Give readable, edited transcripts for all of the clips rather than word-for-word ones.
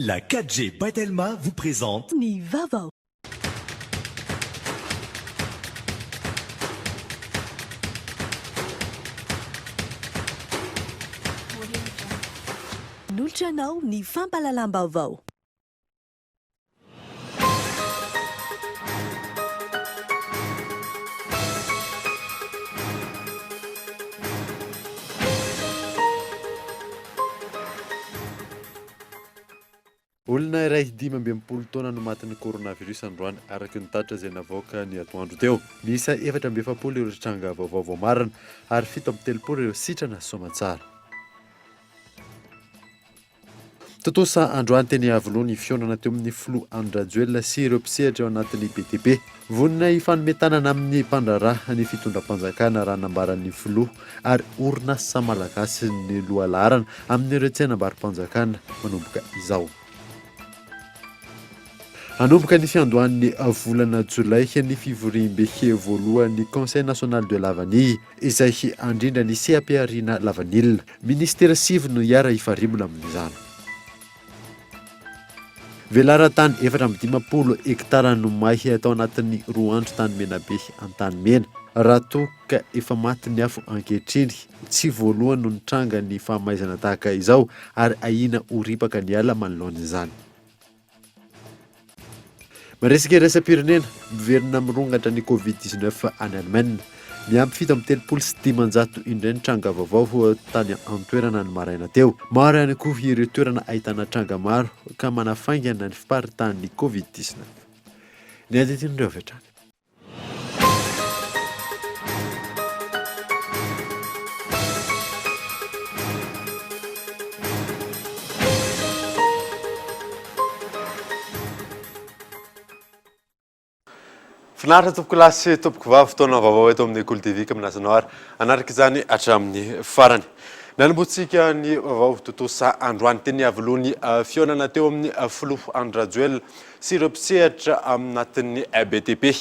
La 4G by Telma vous présente. Ny vaovao. Manolotra anao ny fampahalalam-baovao. Olona iray 65 taona no matin'ny coronavirus androany, araka ny tatitra izay navoaka ny atoandro teo. Miisa 44 ireo tranga vaovao voamarina ary 37 ireo sitrana soamantsara. Tontosa androany teny Iavoloha ny fihaonana teo amin'ny filoha Andry Rajoelina sy ireo mpisehatra eo anatin'ny BTP. Vonona hifanome tanana amin'ny mpandraharaha ny fitondram-panjakana raha nambaran'ny filoha ary orinasa malagasy ny lohalaharana amin'ireo tsenambaro-panjakana manomboka izao. Hanomboka ny fiandohan'ny volana jolay ny fivoriambe voalohan'ny Conseil national de la vanille izay handrindra ny seha-pihariana lavanila. Minisitera sivy no hiara-hifarimbona amin'izany. Velaran-tany 54 hektara no may tao anatin'ny roa andro tany Menabe Antanimena. Raha toa ka efa maty ny afo ankehitriny, tsy voalohany no nitranga ny fahamaizana tahaka izao ary ahiana ho ripaka ny ala manoloana izany. Maresaka iraisam-pirenena, miverina mirongatra ny Covid 19 any Alemaina. Miampy 537 indray ny tranga vaovao tany an-toerana ny maraina teo. Maro ihany koa ireo toerana ahitana tranga maro ka manafaingana ny fiparitahan'ny Covid 19. Ny andinindin'ireo avy hatrany. Finaritra tompokolahy sy tompokovavy, fotoana vaovao eto amin'ny Kolo TV ka manasa anao ary hanaraka izany hatramin'ny farany. Nanombohantsika ny vaovao tontosa androany teny Iavoloha ny fihaonana teo amin'ny filoha Andry Rajoelina sy ireo mpisehatra anatin'ny BTP.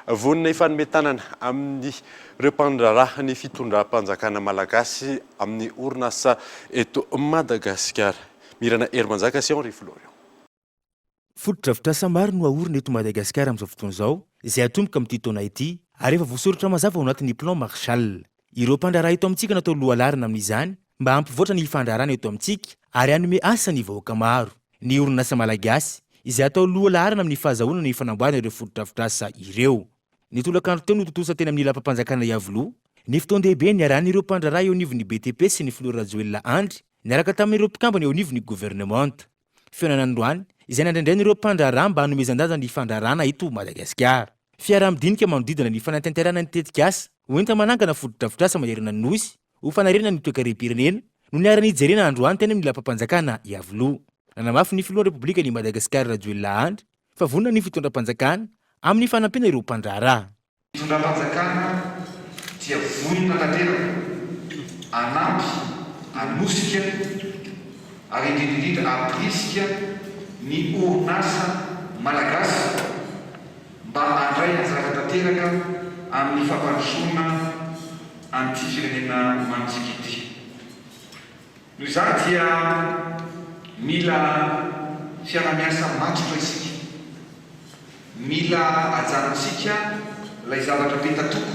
Vonona hifanome tanana amin'ireo mpandraharaha ny fitondram-panjakana malagasy amin'ny orinasa eto Madagasikara. Mirana Herimanjaka sy Henri Florian. Fotodrafitrasa maro no aorina eto Madagasikara amin'izao fotoana izao, izay hatomboka amin'ity taona ity, ary efa voasoratra mazava ao anatin'ny Plan Marshall. Ireo mpandraharaha eto amintsika no atao lohalaharana amin'izany mba hampivoatra ny fandraharahana eto amintsika ary hanome asa ny vahoaka maro. Ny orinasa malagasy, izay atao lohalaharana amin'ny fahazahoana ny fanamboarana ireo fotodrafitrasa ireo. Ny tolakandro teo no tontosa teny amin'ny lapam-panjakana Iavoloha, ny fotoan-dehibe niarahan'ireo mpandraharaha eo anivon'ny BTP sy ny filoha Rajoelina Andry, niaraka tamin'ireo mpikambana eo anivon'ny governemanta. Fihaonana androany, izay nandrandrain'ireo mpandraharaha mba hanomezan-danja ny fandraharahana eto Madagasikara. Fiaraha-midinika manodidina ny fanatanterahana ny tetikasa ho enta-manangana fotodrafitrasa manerana ny Nosy ho fanarenana ny toekarem-pirenena no niara-nijerena androany teny amin'ny lapam-panjakana Iavoloha. Nanamafy ny filohan'ny Repoblikan'i Madagasikara Rajoelina Andry fa vonona ny fitondram-panjakana amin'ny fanampiana ireo mpandraharaha. Fitondram-panjakana dia vonona tanteraka hanampy, hanosika ary indrindra indrindra hampirisika ny orinasa malagasy mba handray anjara tanteraka amin'ny fampandrosoana an'ity firenena mamintsika ity. Noho izany dia mila fiarahamiasa matotra isika. Mila ajanontsika ilay zavatra petatoko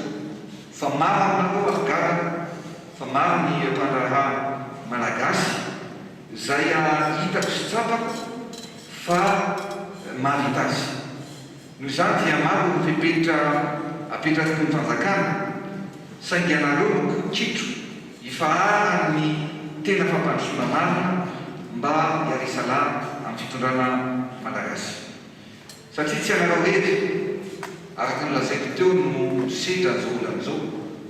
fa maro aminareo ary gaga fa maro ny mpandraharaha malagasy izay hitako sy tsapako fa mahavita azy. Noho izany dia maro ny fepetra apetraky ny fanjakana saingy ianareo no kitro ifaharan'ny tena fampandrosoana marina mba hiara-hisalahy amin'ny fitondrana malagasy. Satria tsy ianareo irery, araka ny lazaiko teo no sendra an'izao olana izao,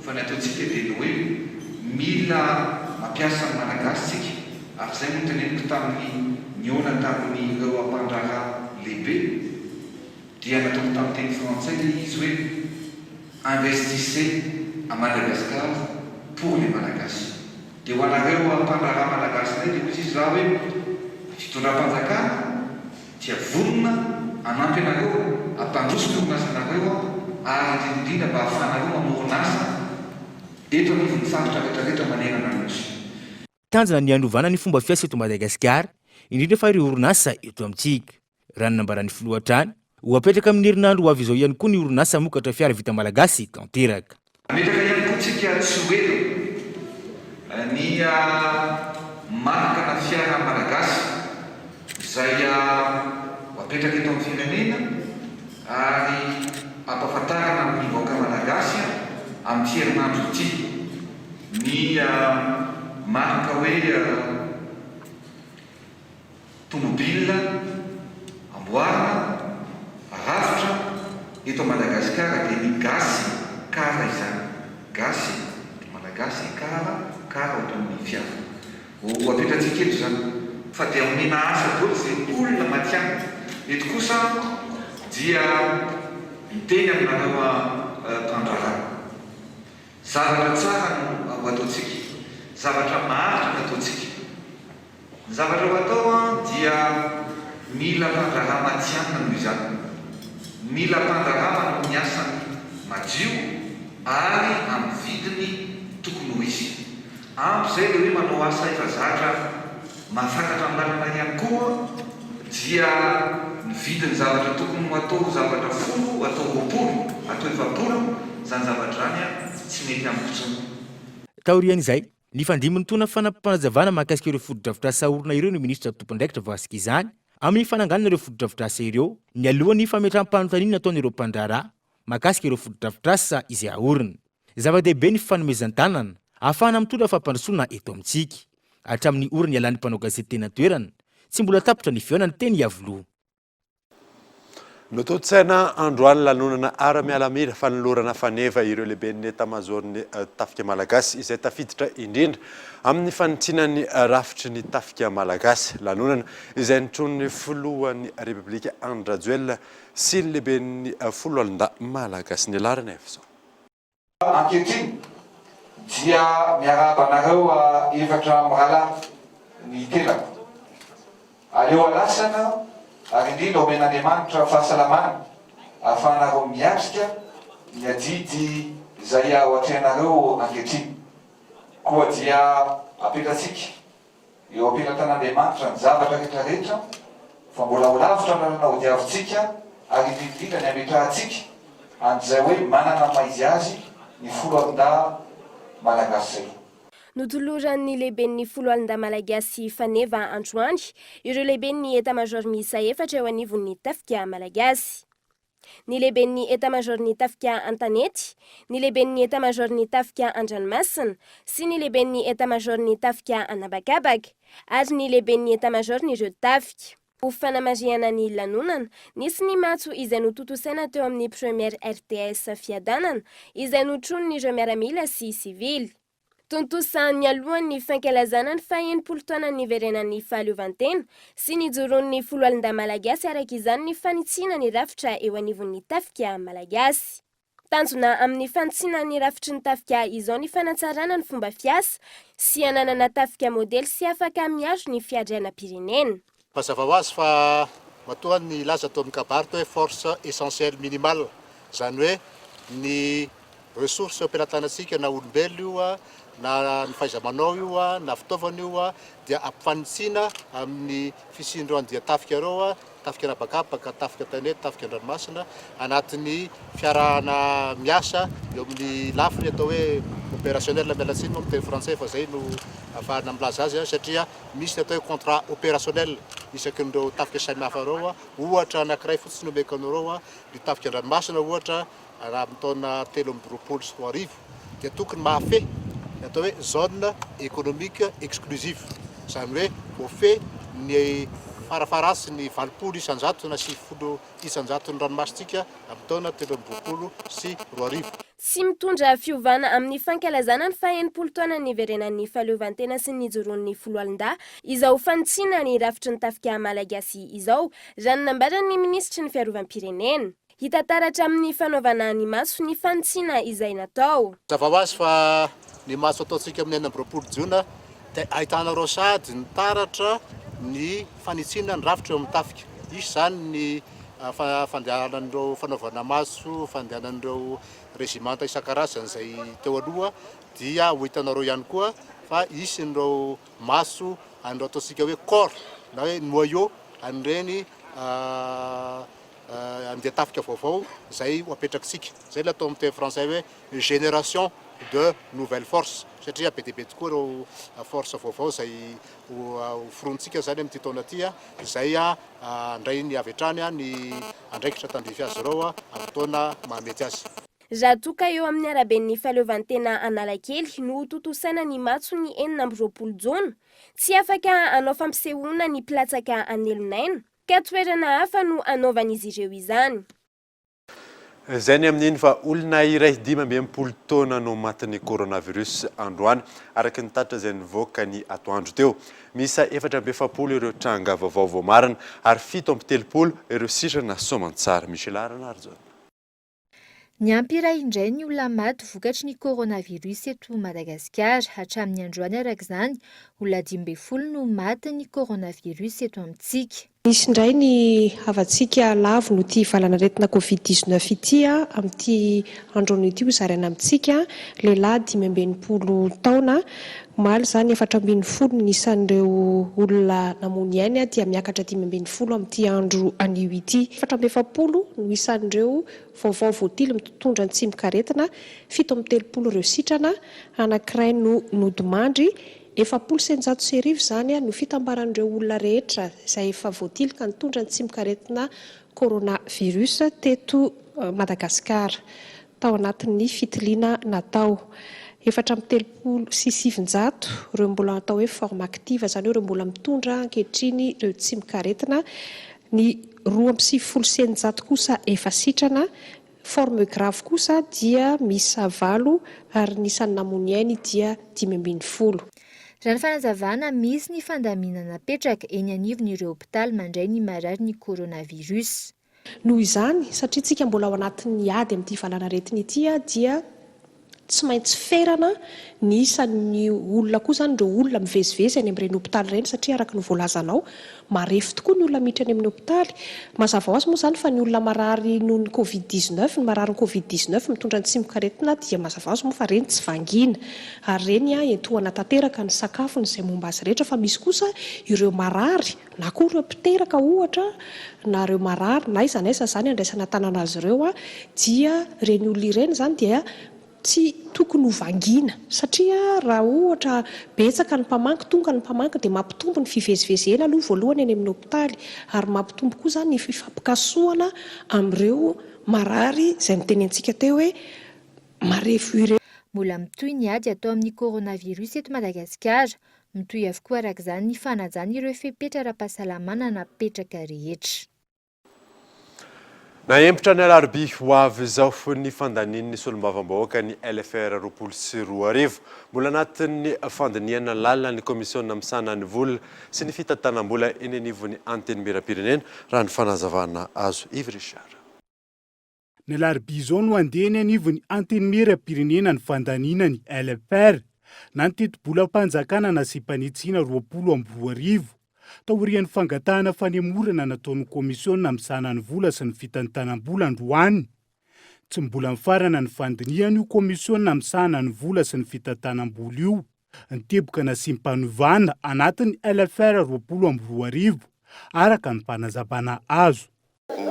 fa ny ataontsika dia ny hoe mila mampiasa ny Malagasy tsika, ary izay moa no teneniko tamin'ny nihaona tamin'ireo ampandraharaha lehibe, dia nataoko tamin'ny teny frantsay ilay izy hoe investissez à Madagascar pour les Malagasy. Dia ho anareo ampandraharaha Malagasy indray dia hoy izy za hoe fitondram-panjakana, Dia vonona hanampy anareo hampandroso ny orinasanareo aho ary indrindra indrindra mba hahafahanareo mamorona asa eto anivon'ny faritra rehetrarehetra manerana ny Nosy. Tanjona ny hanovana ny fomba fiasa eto Madagasikara, indrindra fa ireo orinasa eto amintsika. Raha ny nambaran'ny filoha hatrany, ho apetraka amin'ny herinandro ho avy izao ihany koa ny orinasa hamokatra fiara vita malagasy tanteraka. Hametraka ihany koa tsika tsy ho ela ny marika-na fiara malagasy izay ho apetraka eto amin'ny firenena ary hampahafantarina amin'ny vahoaka malagasy amin'ity herinandro ity ny marika hoe Tomobile amboarina, arafitra, eto Madagasikara dia ny gasy car izany. Gasy, malagasy, car, car ohatran'ny fiara. Ho apetratsika eto izany. Fa dia omena asa daholo izay olona matihanina. Eto kosa aho dia miteny aminareo mpandraharaha. Zavatra tsara no ho ataontsika. Zavatra maharitra no ataontsika. Ny zavatra ho atao dia mila mpandraharaha matihanina noho izany. Mila mpandraharaha manao ny asany madio ary amin'ny vidiny tokony ho izy. Ampy izay ilay hoe manao asa efa zatra mahafantatra ny lalana ihany koa dia ny vidin'ny zavatra tokony ho atao zavatra folo atao 20, atao 40, izany zavatra izany tsy mety amiko intsony. Taorian'izay, Nifandimby nitondra fanampim-panazavana mahakasika ireo fotodrafitrasa haorina ireo ny minisitra tompon'andraikitra voakasika izany amin'ny fananganana ireo fotodrafitrasa ireo nialoha ny fametraham-panontaniana nataon'ireo mpandraharaha mahakasika ireo fotodrafitrasa izay haorina. Zava-dehibe ny fifanomezan-tanana ahafahana mitondra fampandrosoana eto amintsika. Hatramin'ny ora nialan'ny mpanao gazety teny an-toerana, tsy mbola tapitra ny fihaonana teny Iavoloha. Notontosaina androany lanonana ara-mialamila fanolorana faneva ireo lehiben'ny etamazaoron'ny tafika malagasy izay tafiditra indrindra amin'ny fanitsiana ny rafitry ny tafika malagasy. Lanonana izay notronin'ny filohan'ny Repoblika Andry Rajoelina sy ny lehiben'ny foloalindahy malagasy Nialarana Evison. Ankehitriny dia miarahaba anareo efatra mirahalahy ny tenako. Aleo alasana ary indrindra omen'Andriamanitra fahasalamana ahafahanareo miatrika ny adidy izay ho atrehanareo ankehitriny. Koa dia apetratsika Eo am-pelatan'Andriamanitra ny zavatra rehetra rehetra, fa mbola ho lavitra ny lalana hodiavintsika ary indrindra indrindra ny hametrahantsika an'izay hoe manana ny maha izy azy ny foloalindahy malagasy izay. Notoloran'ny lehiben'ny foloalindahy malagasy Faneva androany ireo lehiben'ny Etat-Major miisa efatra eo anivon'ny Tafika malagasy. Ny lehiben'ny Etat-Major-n'ny Tafika an-tanety, ny lehiben'ny Etat-Major-n'ny Tafika an-dranomasina, sy ny lehiben'ny Etat-Major-n'ny Tafika an'habakabaka, ary ny lehiben'ny Etat-Major-n'ireo tafika. Ho fanamarihana ny lanonana, nisy ny matso izay notontosaina teo amin'ny Première RTS Fiadanana, izay notronin'ireo miaramila sy sivily. Tontosa nialohan'ny fankalazana ny faha-60 taonan'ny niverenan'ny fahaleovantena sy nijoroan'ny foloalindahy malagasy araka izany ny fanitsiana ny rafitra eo anivon'ny tafika malagasy. Tanjona amin'ny fanitsiana ny rafitry ny tafika izao ny fanatsarana ny fomba fiasa sy hananana tafika modely sy afaka miaro ny fiadrianam-pirenena. Mazava ho azy fa matoa nilaza tao amin'ny kabary tao hoe force essentielle minimale, izany hoe ny ressources eo am-pelatanantsika na olombelona io na ny fahaiza-manao io na fitaovana io dia ampifanitsiana amin'ny fisian'ireo andian-tafika ireo, tafika an'habakabaka, tafika an-tanety, tafika an-dranomasina, anatin'ny fiarahana miasa eo amin'ny lafiny atao hoe opérationnel, miala tsiny moa miteny frantsay fa izay no ahafahana milaza azy satria Misy ny atao hoe contrat opérationnel isakin'ireo tafika samihafa ireo. Ohatra anankiray fotsiny omeko anareo, ny tafika an-dranomasina ohatra raha amin'ny taona 2023 dia tokony mahafehy ny atao hoe zone économique exclusive, izany hoe voafehy ny farafaharatsiny 80% na 90 isan-jaton'ny ranomasintsika amin'ny taona 2023. Tsy mitondra fiovana amin'ny fankalazana ny faha-60 taonan'ny niverenan'ny fahaleovantena sy ny nijoroan'ny foloalindahy izao fanitsiana ny rafitry ny tafika malagasy izao, raha ny nambaran'ny minisitry ny fiarovam-pirenena. Hita taratra amin'ny fanaovana ny matso ny fanitsiana izay natao. Mazava ho azy fa ny matso ataontsika amin'ny 26 jona dia ahitanareo sahady ny taratra ny fanitsiana ny rafitra eo amin'ny tafika. Hisy izany ny fandehanan'ireo fanaovana matso, fandehanan'ireo rezimanta isan-karazany izay teo aloha dia ho hitanareo ihany koa fa hisy ireo matso an'ireo ataontsika hoe corps. na hoe noyau an'ireny andian-tafika vaovao izay ho apetrakitsika. Izay ilay atao amin'ny teny frantsay hoe génération de nouvelles forces satria be dia be tokoa ireo forces vaovao izay ho foronintsika izany amin'ity taona ity izay handray ny avy hatrany ny andraikitra tandrify azy ireo amin'ny fotoana mahamety azy. Raha toa ka eo amin'ny araben'ny fahaleovantena Analakely no hotontosaina ny matso ny 26 jona, tsy afaka hanao fampisehoana ny mpilatsaka an'Elonaina, ka toerana hafa no hanaovan'izy ireo izany. Izay ny amin'iny fa olona iray 65 taona no matin'ny coronavirus androany, araka ny tatitra izay nivoaka ny atoandro teo. Miisa 44 ireo tranga vaovao voamarina ary 37 ireo sitrana soamantsara. Michela Ranarijaona. Niampy iray indray ny olona maty vokatry ny coronavirus eto Madagasikara. Hatramin'ny androany araka izany, olona 15 no matin'ny coronavirus eto amintsika. Nisy indray ny havantsika lavo noho ity valan'aretina Covid 19 ity amin'ity androany ity hozaraina amintsika. Lehilahy 65 taona, omaly izany 14 ny isan'ireo olona namoy ny ainy dia miakatra 15 amin'ity andro anio ity. 44 no isan'ireo Vaovao voatily mitondra ny tsimokaretina, 37 ireo sitrana, anankiray no nodimandry, 1640 izany no fitambaran'ireo olona rehetra izay efa voatily ka nitondra ny tsimokaretina coronavirus teto Madagasikara tao anatin'ny fitiliana natao. 934 ireo mbola atao hoe forme active, izany hoe ireo mbola mitondra ankehitriny ireo tsimokaretina. Ny 692 kosa efa sitrana, forme grave kosa dia miisa valo ary ny isan'ny namoy ny ainy dia 15. Raha ny fanazavana, misy ny fandaminana napetraka eny anivon'ireo hopitaly mandray ny marary ny coronavirus. Noho izany, satria tsika mbola ao anatin'ny ady amin'ity valanaretina ity dia Tsy maintsy ferana ny isan'ny olona koa izany ireo olona mivezivezy any amin'ireny hopitaly ireny satria araka ny voalazanao, marefo tokoa ny olona miditra any amin'ny hopitaly. Mazava ho azy moa izany fa ny olona marary noho ny covid 19, ny mararin'ny covid 19 mitondra ny tsimokaretina dia mazava ho azy moa fa ireny tsy vangiana ary ireny entohana tanteraka ny sakafony izay momba azy rehetra fa misy kosa ireo marary na koa ireo mpiteraka ohatra na ireo marary na aiza na aiza izany andraisana tanana azy ireo dia ireny olona ireny izany dia tsy tokony ho vangiana satria raha ohatra betsaka ny mpamangy tonga ny mpamangy dia mampitombo ny fivezivezena aloha voalohany any amin'ny hopitaly ary mampitombo koa izany ny fifampikasohana amin'ireo marary izay notenentsika teo hoe marefo ireo. Mbola mitohy ny ady atao amin'ny coronavirus eto Madagasikara. Mitohy avokoa araka izany ny fanajana ireo fepetra ara-pahasalamana napetraka rehetra. Nahemotra ny alarobia ho avy izao ny fandanian'ny solombavambahoaka ny LFR 2020. Mbola anatin'ny fandinihana lalina ny kaomisiona misahana ny vola sy ny fitantanam-bola eny anivon'ny Antenimierampirenena, raha ny fanazavana azo. Yves Richard. Ny alarobia izao no handeha eny anivon'ny Antenimierampirenena ny fandaniana ny LFR na ny tetibolam-panjakana nasiam-panitsiana 2020, taorian'ny fangatahana fanemorana nataon'ny Kaomisiona misahana ny vola sy ny fitantanam-bola androany. Tsy mbola nifarana ny fandinihana io Kaomisiona misahana ny vola sy ny fitantanam-bola io. Ny teboka nasiam-panovana anatin'ny LFR 2020, araka ny fanazavana azo.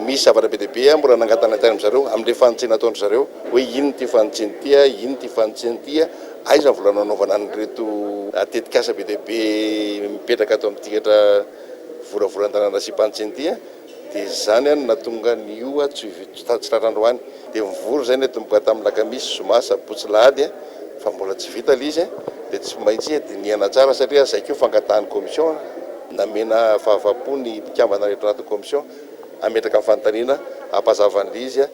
Misy zavatra be dia be mbola nangatahana tany amin-dry zareo amin'ilay fanitsiana ataon-dry zareo hoe inona ity fanitsiana ity, inona ity fanitsiana ity, aiza ny vola nanaovana an'ireto tetikasa be dia be mipetraka ato amin'ity hetra volavolan-dalàna nasiam-panitsiana ity. Dia izany no nahatonga an'io tsy tratra androany. Dia mivory izay natomboka tamin'ny alakamisy, zoma, sabotsy, lahady fa mbola tsy vita ilay izy dia tsy maintsy dinihana tsara satria izay koa fangatahan'ny commission, namena fahafaham-po ny mpikambana rehetra anatin'ny commission hametraka ny fanontaniana hampazava an'ilay izy,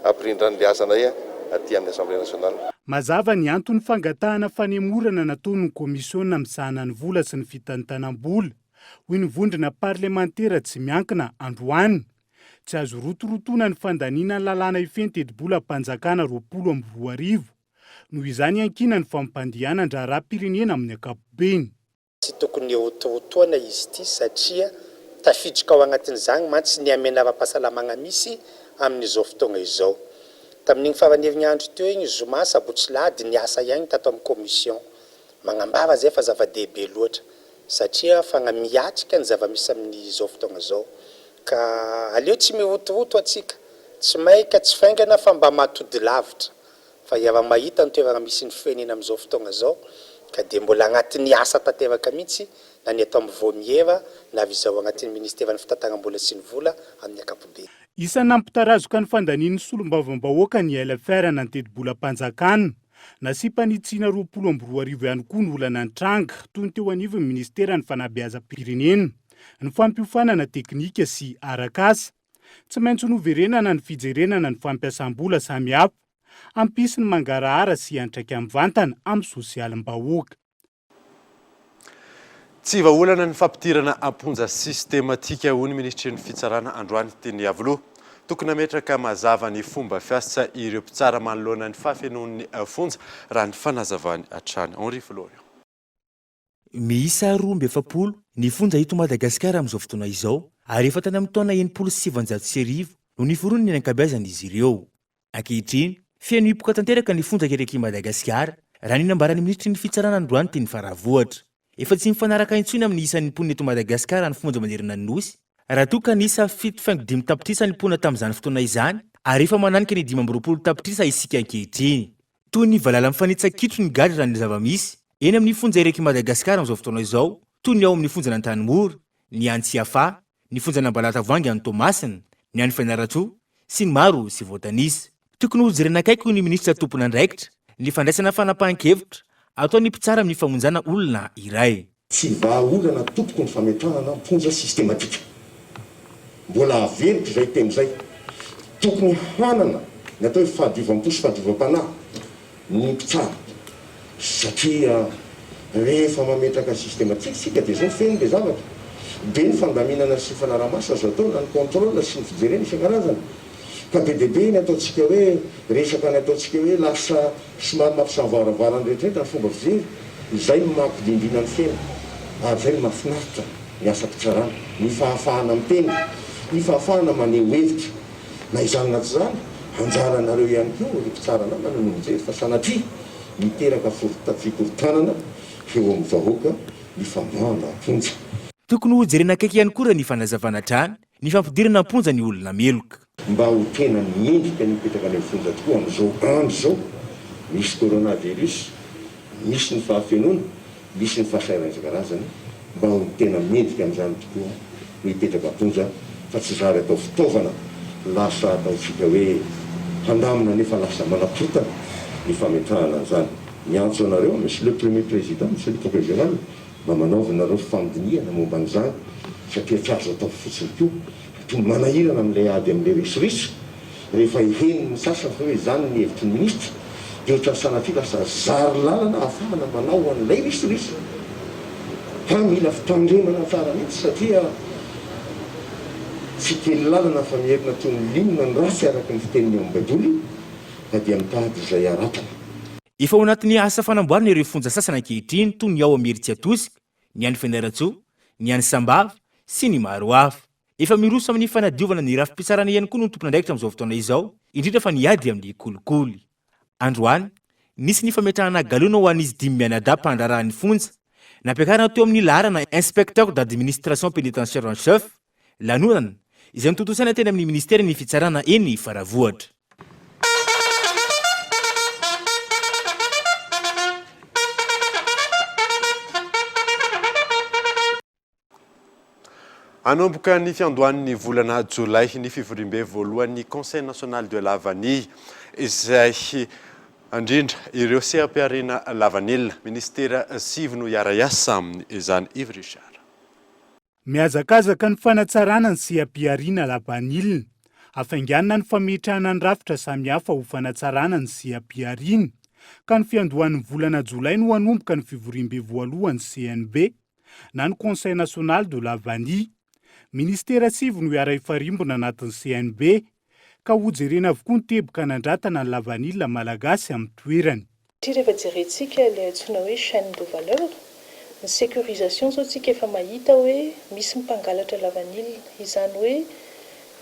hampirindra an'ilay asanay aty amin'ny Assemblée nationale. Mazava ny anton'ny fangatahana fanemorana nataon'ny Komisiona misahana ny vola sy ny fitantanam-bola, hoy ny vondrona parlemantera tsy miankina, androany. Tsy azo rotorotoana ny fandaniana ny lalàna hifehy ny tetibolam-panjakana 2020. Noho izany iankiana ny fampandehanan-draharaham-pirenena amin'ny ankapobeny. Tsy tokony hotorotoana izy ity satria tafiditra ao anatin'izany mantsy ny hamehana ara-pahasalamana misy amin'izao fotoana izao. Tamin'iny faran'ny herinandro teo iny, zoma, sabotsy, lahady, niasa ihany tato amin'ny commission. Manambara izay fa zava-dehibe loatra. satria afahana miatrika ny zava-misy amin'izao fotoana izao. Ka aleo tsy mirotoroto antsika, tsy maika tsy faingana fa mba mahatody lavitra fa iaraha-mahita ny toerana misy ny firenena amin'izao fotoana izao ka dia mbola anatin'ny asa tanteraka mihitsy na ny ato amin'ny vaomiera na ry zareo anatin'ny ministeran'ny fitantanam-bola sy ny vola amin'ny ankapobeny. Isan'ny nampitarazoka ny fandanian'ny solombavambahoaka ny LFR na ny tetibolam-panjakana. Nasiam-panitsiana 2020 ihany koa ny olana nitranga, toy ny teo anivon'ny minisiteran'ny fanabeazam-pirenena, ny fampiofanana teknika sy arak'asa. Tsy maintsy noverenana ny fijerenana ny fampiasam-bola samihafa, hampisy ny mangarahara sy hiantraika mivantana amin'ny sosialim-bahoaka. Tsy vahaolana ny fampidirana am-ponja sistematika, hoy ny minisitry ny Fitsarana androany teny Iavoloha. Tokony hametraka mazava ny fomba fiasa ireo mpitsara manoloana ny fahafenoan'ny fonja, raha ny fanazavany hatrany. Henri Florian. Miisa 42 ny fonja eto Madagasikara amin'izao fotoana izao ary efa tany amin'ny taona 1960 no niforonany ny ankabeazan'izy ireo. Ankehitriny, feno hipoka tanteraka ny fonja erak'i Madagasikara, raha ny nambaran'ny minisitry ny Fitsarana androany teny Faravohitra. Efa tsy mifanaraka intsony amin'ny isan'ny mponina eto Madagasikara ny fonja manerana ny Nosy, raha toa ka niisa 7,5 tapitrisa ny mponina tamin'izany fotoana izany ary efa mananika ny 25 tapitrisa isika ankehitriny. Toy ny valala mifanitsa-kitro ny gadra raha ny zava-misy eny amin'ny fonja erak'i Madagasikara amin'izao fotoana izao, toy ny ao amin'ny fonjan'Antanimora, ny any Tsiafahy, ny fonjan'Ambalatavoahangy any Toamasina, ny any Fianarantsoa, sy ny maro tsy voatanisa. Tokony hojerena akaiky hoy ny minisitra tompon'andraikitra ny fandraisana fanapahan-kevitra ataon'ny mpitsara amin'ny famonjana olona iray. Tsy vahaolana tompoko ny fametrahana am-ponja sistematika. Mbola averiko izay teny izay. Tokony hanana ny atao hoe fahadiovam-po sy fahadiovam-panahy ny mpitsara satria rehefa mametraka systematique isika dia izao feno ilay zavatra, be ny fandaminana sy fanarahamaso azo atao na ny controle sy ny fijerena isan-karazany ka be dia be ny ataontsika hoe resaka ny ataontsika hoe lasa somary mampisavaravara ny rehetrarehetra ny fomba fijery, izay no mampidindrina ny fiainana ary izay no mahafinaritra ny asam-pitsarana, ny fahafahana miteny, ny fahafahana maneho hevitra. Na izany na tsy izany, anjaranareo ihany koa ry mpitsara namana no mijery fa sanatria miteraka fikorontanana eo amin'ny vahoaka ny famoahana am-ponja. Tokony ho jerena akaiky ihany koa raha ny fanazavana hatrany ny fampidirana am-ponja ny olona meloka. Mba ho tena mendrika ny hipetraka any am-fonja tokoa amin'izao andro izao, misy coronavirus, misy ny fahafenoana, Misy ny fahasahiranana isan-karazany, mba ho ny tena mendrika amin'izany tokoa no hipetraka am-ponja fa tsy zary atao fitaovana lasa ataontsika hoe handamina nefa lasa manakorontana ny fametrahana an'izany. Miantso anareo aho Monsieur le Premier Président, Monsieur le Procureur Général, mba manaova nareo fandinihana momba an'izany satria tsy azo atao fotsiny koa Toa manahirana amin'ilay ady amin'ilay risoriso, rehefa henon'ny sasany fa hoe izany ny hevitry ny minisitra, dia ohatran'ny sanatria lasa zary lalana ahafahana manao an'ilay risoriso. Ka mila fitandremana tsara mihitsy satria tsy kely lalana fa miherina toy ny liona ny ratsy araka ny fiteniny ao amin'ny baiboly, ka dia mitady izay haratana. Efa ao anatin'ny asa fanamboarana ireo fonja sasany ankehitriny toy ny ao Imerintsiatosika, ny any Fianarantsoa, ny any Sambava, sy ny maro hafa. Efa miroso amin'ny fanadiovana ny rafi-pitsarana ihany koa no tompon'andraikitra amin'izao fotoana izao, indrindra fa ny ady amin'ny kolikoly. Androany, nisy ny fametrahana galona ho an'izy dimy mianadahy mpandraharaha ny fonja, nampiakarina teo amin'ny laharana Inspecteur d'administration pénitentiaire en chef, lanonana, izay notontosaina teny amin'ny minisiteran'ny Fitsarana eny Faravohitra. Hanomboka ny fiandohan'ny volana jolay ny fivoriambe voalohan'ny Conseil national de la vanille izay handrindra ireo seha-pihariana lavanila. Minisitera sivy no hiara-hiasa amin'izany. Yves Richard. Mihazakazaka ny fanatsarana ny seha-pihariana lavanila. Hafainganina ny fametrahana ny rafitra samihafa ho fanatsarana ny seha-pihariana. Ka ny fiandohan'ny volana jolay no hanomboka ny fivoriambe voalohan'ny CNV, na ny Conseil National de la Vanille. Ministera sivy no hiara-hifarimbona anatin'ny CNV, ka hojerena avokoa ny teboka hanandratana ny lavanila malagasy amin'ny toerany. Satria rehefa jerentsika ilay antsoina hoe chaine de valeur, ny sécurisation izao tsika efa mahita hoe misy mpangalatra lavanila, izany hoe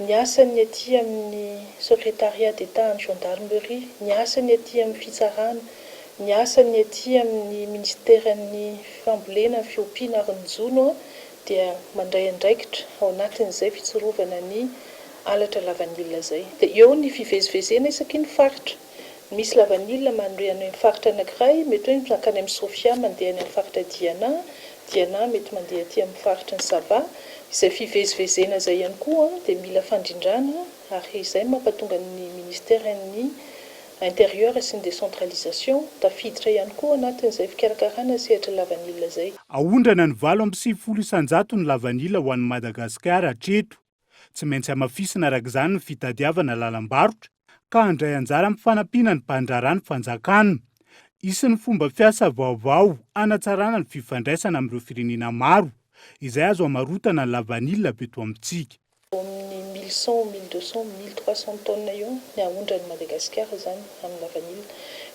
ny asan'ny aty amin'ny secrétariat d'Etat any gendarmerie, ny asan'ny aty amin'ny fitsarana, Ny asan'ny aty amin'ny minisiteran'ny fambolena, ny fiompiana ary ny jono dia mandray andraikitra ao anatin'izay fitsorovana ny halatra lavanila izay. Dia eo ny fivezivezena isaky ny faritra. Misy lavanila mandeha any amin'ny faritra anankiray, mety hoe mankany amin'ny Sofia mandeha any amin'ny faritra Diana, Diana mety mandeha aty amin'ny faritry ny Sava. Izay fivezivezena izay ihany koa dia mila fandrindrana ary izay no mampatonga ny minisiteran'ny Intérieur sy ny décentralisation, tafiditra ihany koa anatin'izay fikarakarana ny sehatry ny lavanila izay. Aondrana ny 98 isan-jato ny lavanila ho an'i Madagasikara hatreto. Tsy maintsy hamafisina araka izany ny fitadiavana lalam-barotra ka handray anjara amin'ny fanampiana ny mpandraharaha ny fanjakana. Hisy ny fomba fiasa vaovao hanatsarana ny fifandraisana amin'ireo firenena maro izay azo hamarotana ny lavanila avy eto amintsika. Eo amin'ny 1100, 1200, 1300 tonnes eo ny aondran'i Madagasikara izany amin'ny lavanila.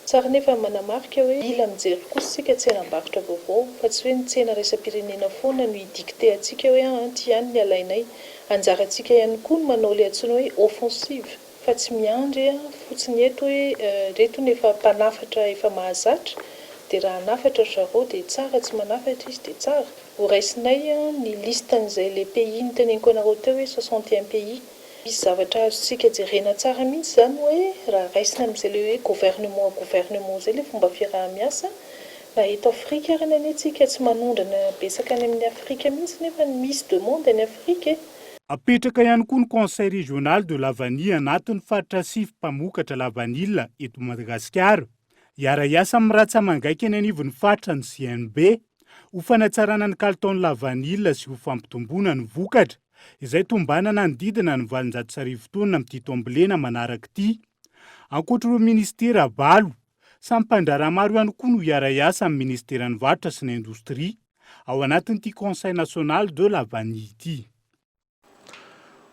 Tsara nefa ny manamarika hoe mila mijery kosa isika tsenam-barotra vaovao fa tsy hoe ny tsena iraisam-pirenena foana no hi-dicter antsika hoe aa ity ihany ny alainay. Anjarantsika ihany koa ny manao ilay antsoina hoe offensive fa tsy miandry fotsiny eto hoe ireto no efa mpanafatra efa mahazatra dia raha hanafatra ry zareo dia tsara, tsy manafatra izy dia tsara. Ho raisinay ny liste an'izay le pays noteneniko anareo teo hoe 61 pays. Misy zavatra azontsika jerena tsara mihitsy izany hoe raha raisina amin'izay le hoe gouvernement à gouvernement izay le fomba fiaraha-miasa, na eto Afrika ary anie tsika tsy manondrana betsaka any amin'ny Afrika mihitsy nefa misy demande any Afrika e. Apetraka ihany koa ny Conseil régional de la vanille anatin'ny faritra sivy mpamokatra lavanila eto Madagasikara. Hiara-hiasa amin'ny ratsa-mangaika eny anivon'ny faritra ny CNB ho fanatsarana ny kalitaon'ny lavanila sy ho fampitomboana ny vokatra, izay tombanana hanodidina ny 1800 taonina amin'ity taom-bolena manaraka ity. Ankoatra ireo minisitera valo, samy mpandraharaha maro ihany koa no hiara-hiasa amin'ny minisiteran'ny Varotra sy ny Indostria ao anatin'ity Conseil national de la vanille ity.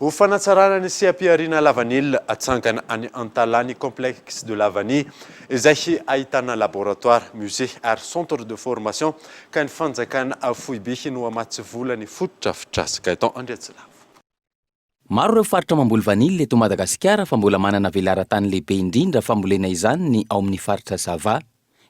Ho fanatsarana ny seha-pihariana lavanila, atsangana any Antalaha ny Complexe de la Vanille, izay ahitana laboratoire, musée ary centre de formation, ka ny fanjakana foibe no hamatsy vola ny fotodrafitrasa. Gaëtan Andriatsilavo. Maro ireo faritra mamboly vanille eto Madagasikara fa mbola manana velaran-tany lehibe indrindra fambolena izany ny ao amin'ny faritra Sava.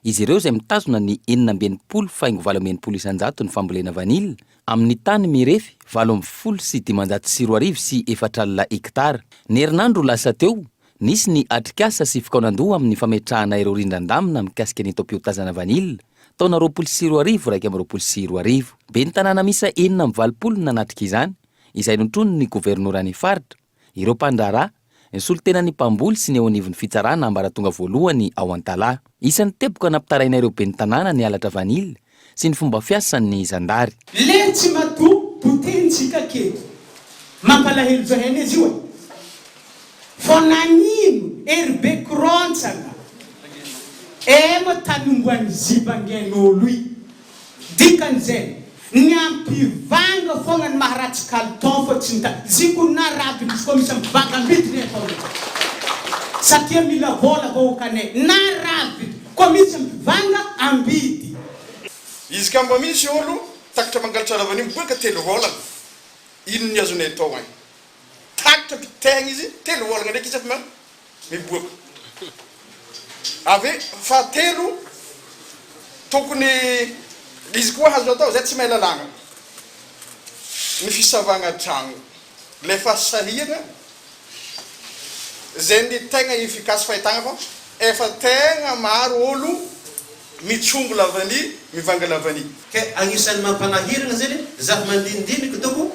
Izy ireo izay mitazona ny 66 faingo 68 isan-jato ny fambolena vanille amin'ny tany mirefy 2518 hektara. Ny herinandro lasa teo, nisy ny atrikasa sy fikaonandoha amin'ny fametrahana ireo rindran-damina mikasika ny taom-piotazana vanille taona 2020 2021. Ben'ny tanàna miisa 86 no nanatrika izany, izay notronin'ny governoran'ny faritra, ireo mpandraharaha, ny solontenan'ny mpamboly sy ny eo anivon'ny fitsarana ambaratonga voalohany ao Antalaha. Isan'ny teboka nampitaraina ireo ben'ny tanàna ny halatra vanille sy ny fomba fiasan'ny zandary. Le tsy matoa potehintsika aketo. Mampalahelo zahay anie izy io e. Fô nagnino ery be korontsagna ema tany omboan'ny zibangain'olo i. Dikan'izay, ny ampivanga foagna ny maharatsy kalitao fa tsy ny ta, ziko na rabiny izy koa misy ampivanga ambidiny e ataonay satria mila vola vahoakanay na raviny koa misy ampivanga ambidy. Izy ka mba misy olo takatra mangalatra lavanio miboaka telo volagna ino ny azonay atao ein takatra pitehagna izy telo volagna ndraiky izy efa miboaka avy fahatelo tokony izy koa azo atao zay tsy mahay lalàgna ny fisavagna tragno le fasahiragna zay ny tegna efficace fahitagna fa efa tegna maro olo mitsongo lavania mivanga lavania. Ke agnisan'ny mampanahiragna zegny zah mandinidiniky doko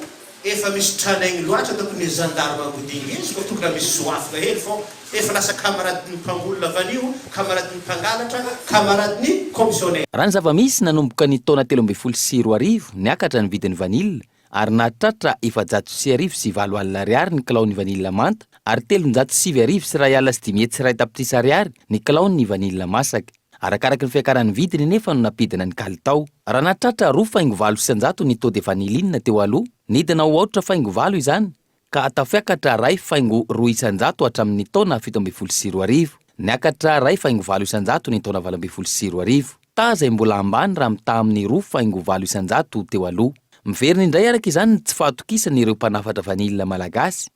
Efa misy tranaigny loatra ataoko ny gendarme Ambodinga izy koa tokony misy zoafina hely fô efa lasa camarade ny mpamboly lavanio, camarade ny mpangalatra, camarade ny commissionnaire. Raha ny zava-misy, nanomboka ny taona 2013, niakatra ny vidin'ny vanille ary nahatratra 1480 ariary ny kilaon'ny vanille manta ary 1991 tapitrisa ariary ny kilaon'ny vanille masaka. Arakaraky ny fiakaran'ny vidiny anefa no nampidina ny kalitao. Raha nahatratra 2,8% ny taux de vanilline teo aloha, nidina ho aotra faingo valo izany ka tafiakatra 1,2% hatramin'ny taona 2017. Niakatra 1,8% ny taona 2018. Taha izay mbola ambany raha mitaha amin'ny 2,8% teo aloha. Miverina indray araka izany ny tsy fahatokisan'ireo mpanafatra vanille malagasy.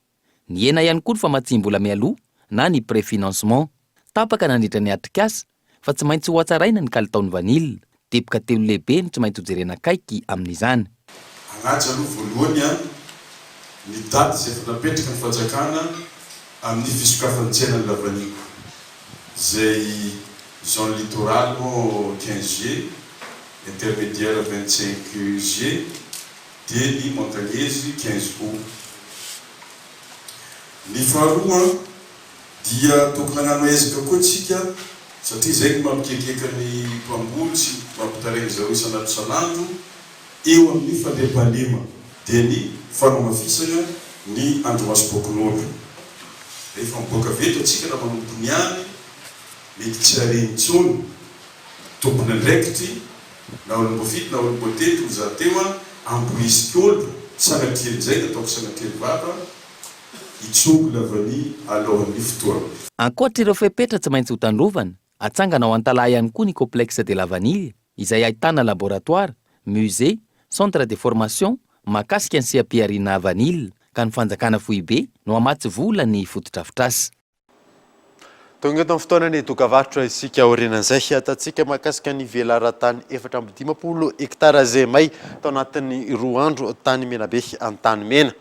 Nihena ihany koa ny famatsiam-bola mialoha na ny préfinancement. Tapaka nandritra ny atrikasa. fa tsy maintsy hohatsaraina ny kalitaon'ny vanille. Teboka telo lehibe no tsy maintsy hojerena akaiky amin'izany. Hanaja aloha voalohany an ny daty izay efa napetraky ny fanjakana amin'ny fisokafan'ny tsenan'ny lavanila izay zone littorale moa 15 juillet, intermediaire 25 juillet dia ny montagneuse 15 août. Ny faharoa an dia tokony hagnano ezaka koa tsika satria izay no mampikiakiaka ny mpamboly sy mampitaraigny zareo isan'andro isan'andro eo amin'ny fandriampahalema dia ny fanamafisana ny andrimasom-pokonolona. Rehefa miboaka avy eto atsika na manomboka ny any mety tsy hare intsony tompon'andraikitry na olom-boafidy na olom-boatendry hoy za teo an, amporisika olo, sanatrian'izay ny ataoko sanatrian'ny vava, hitsongo lavania alohan'ny fotoana. Ankoatra ireo fepetra tsy maintsy hotandrovana, atsangana ao Antalaha ihany koa ny Complexe de la Vanille izay ahitana laboratoire, musée, centre de formation mahakasika ny seha-pihariana vanille ka ny fanjakana foibe no hamatsy vola ny fotodrafitrasa. Tonga eto amin'ny fotoanan'ny dokavarotra isika aorianan'izay hiatantsika mahakasika ny velaran-tany 54 hektara izay may tao anatin'ny roa andro tany Menabe Antanimena.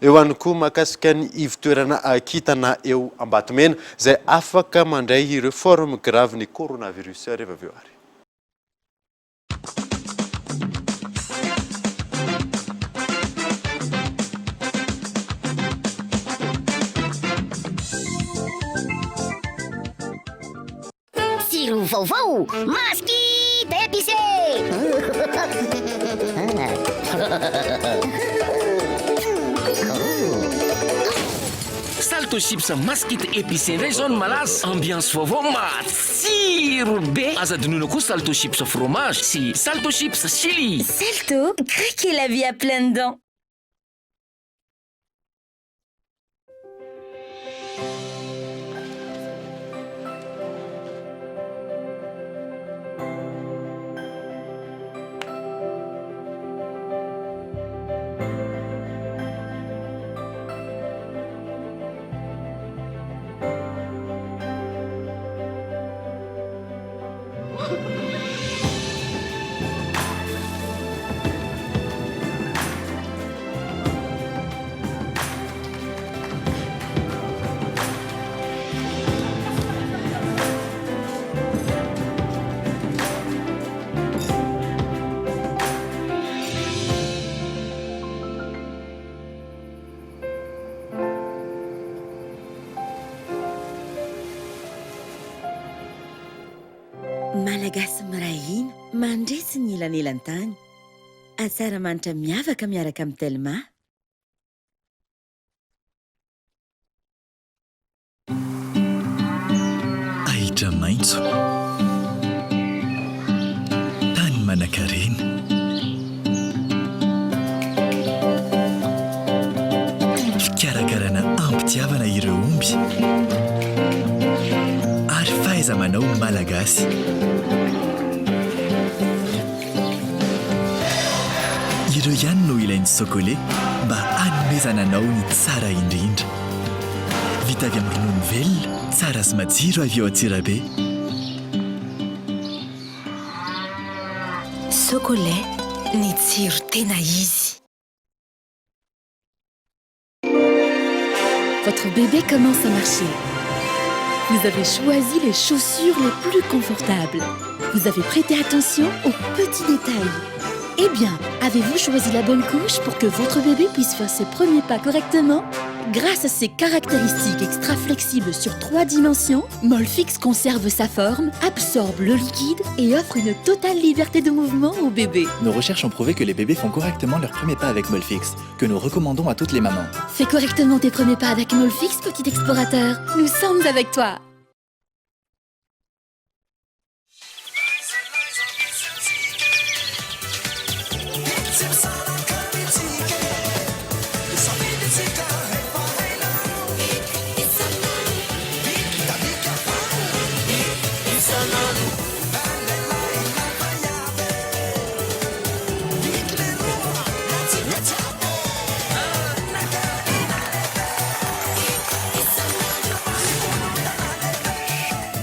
Eo ihany koa mahakasika ny ivotoerana kintana eo Ambatomena izay afaka mandray ireo forme grave ny coronavirus rehefa avy eo ary. Tsiro vaovao, masque d'épicé! Salto chips maskit épicé indray izao no malaza, ambiance vaovao matsiro be! Aza adinoina koa salto chips fromage sy salto chips chili! Salto, craquez la vie à pleines dents! Malagasy miray hina, mandresy ny elanelan-tany. Asaramanitra miavaka miaraka amin'i Telma. Ahitra maitso. Tany manankarena. Fikarakarana am-pitiavana ireo omby. Ary fahaiza-manao malagasy. Ireo ihany no ilain'ny Socolait mba hanomezana anao ny tsara indrindra. Vita avy amin'ny ronono velona, tsara sy matsiro avy ao Antsirabe. Socolait, ny tsiro tena izy. Votre bébé commence à marcher. Vous avez choisi les chaussures les plus confortables. Vous avez prêté attention aux petits détails. Eh bien, avez-vous choisi la bonne couche pour que votre bébé puisse faire ses premiers pas correctement Grâce à ses caractéristiques extra flexibles sur trois dimensions, Molfix conserve sa forme, absorbe le liquide et offre une totale liberté de mouvement au bébé. Nos recherches ont prouvé que les bébés font correctement leurs premiers pas avec Molfix, que nous recommandons à toutes les mamans. Fais correctement tes premiers pas avec Molfix, petit explorateur. Nous sommes avec toi.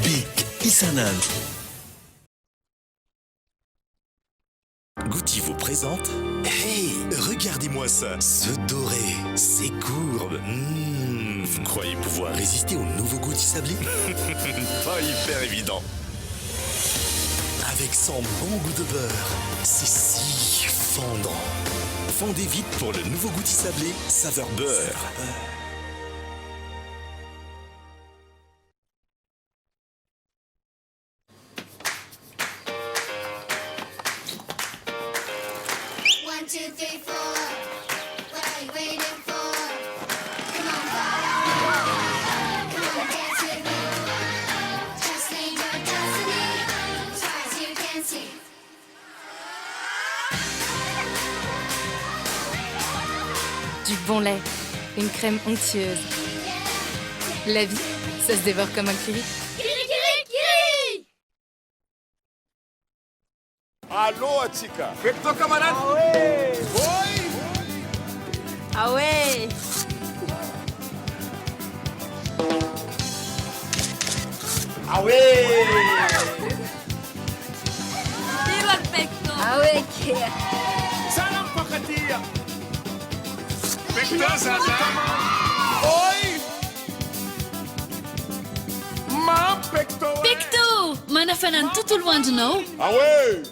Big isan'andro. Mince, ce doré, ces courbes. Mmh, vous croyez pouvoir résister au nouveau goût du sablé Pas hyper évident. Avec son bon goût de beurre, c'est si fondant. Fondez vite pour le nouveau goût sablé, saveur beurre. Du bon lait, une crème onctueuse. La vie, ça se dévore comme un kiri. Allô atsika. Pecto camarade. Oi! Ah ouais Ah ouais Tiro al pecto Ah ouais Tsara mifankatia. Pecto zaza. Oi! Mamy pecto. Pecto Manafana ny tontolo andronao. Ah ouais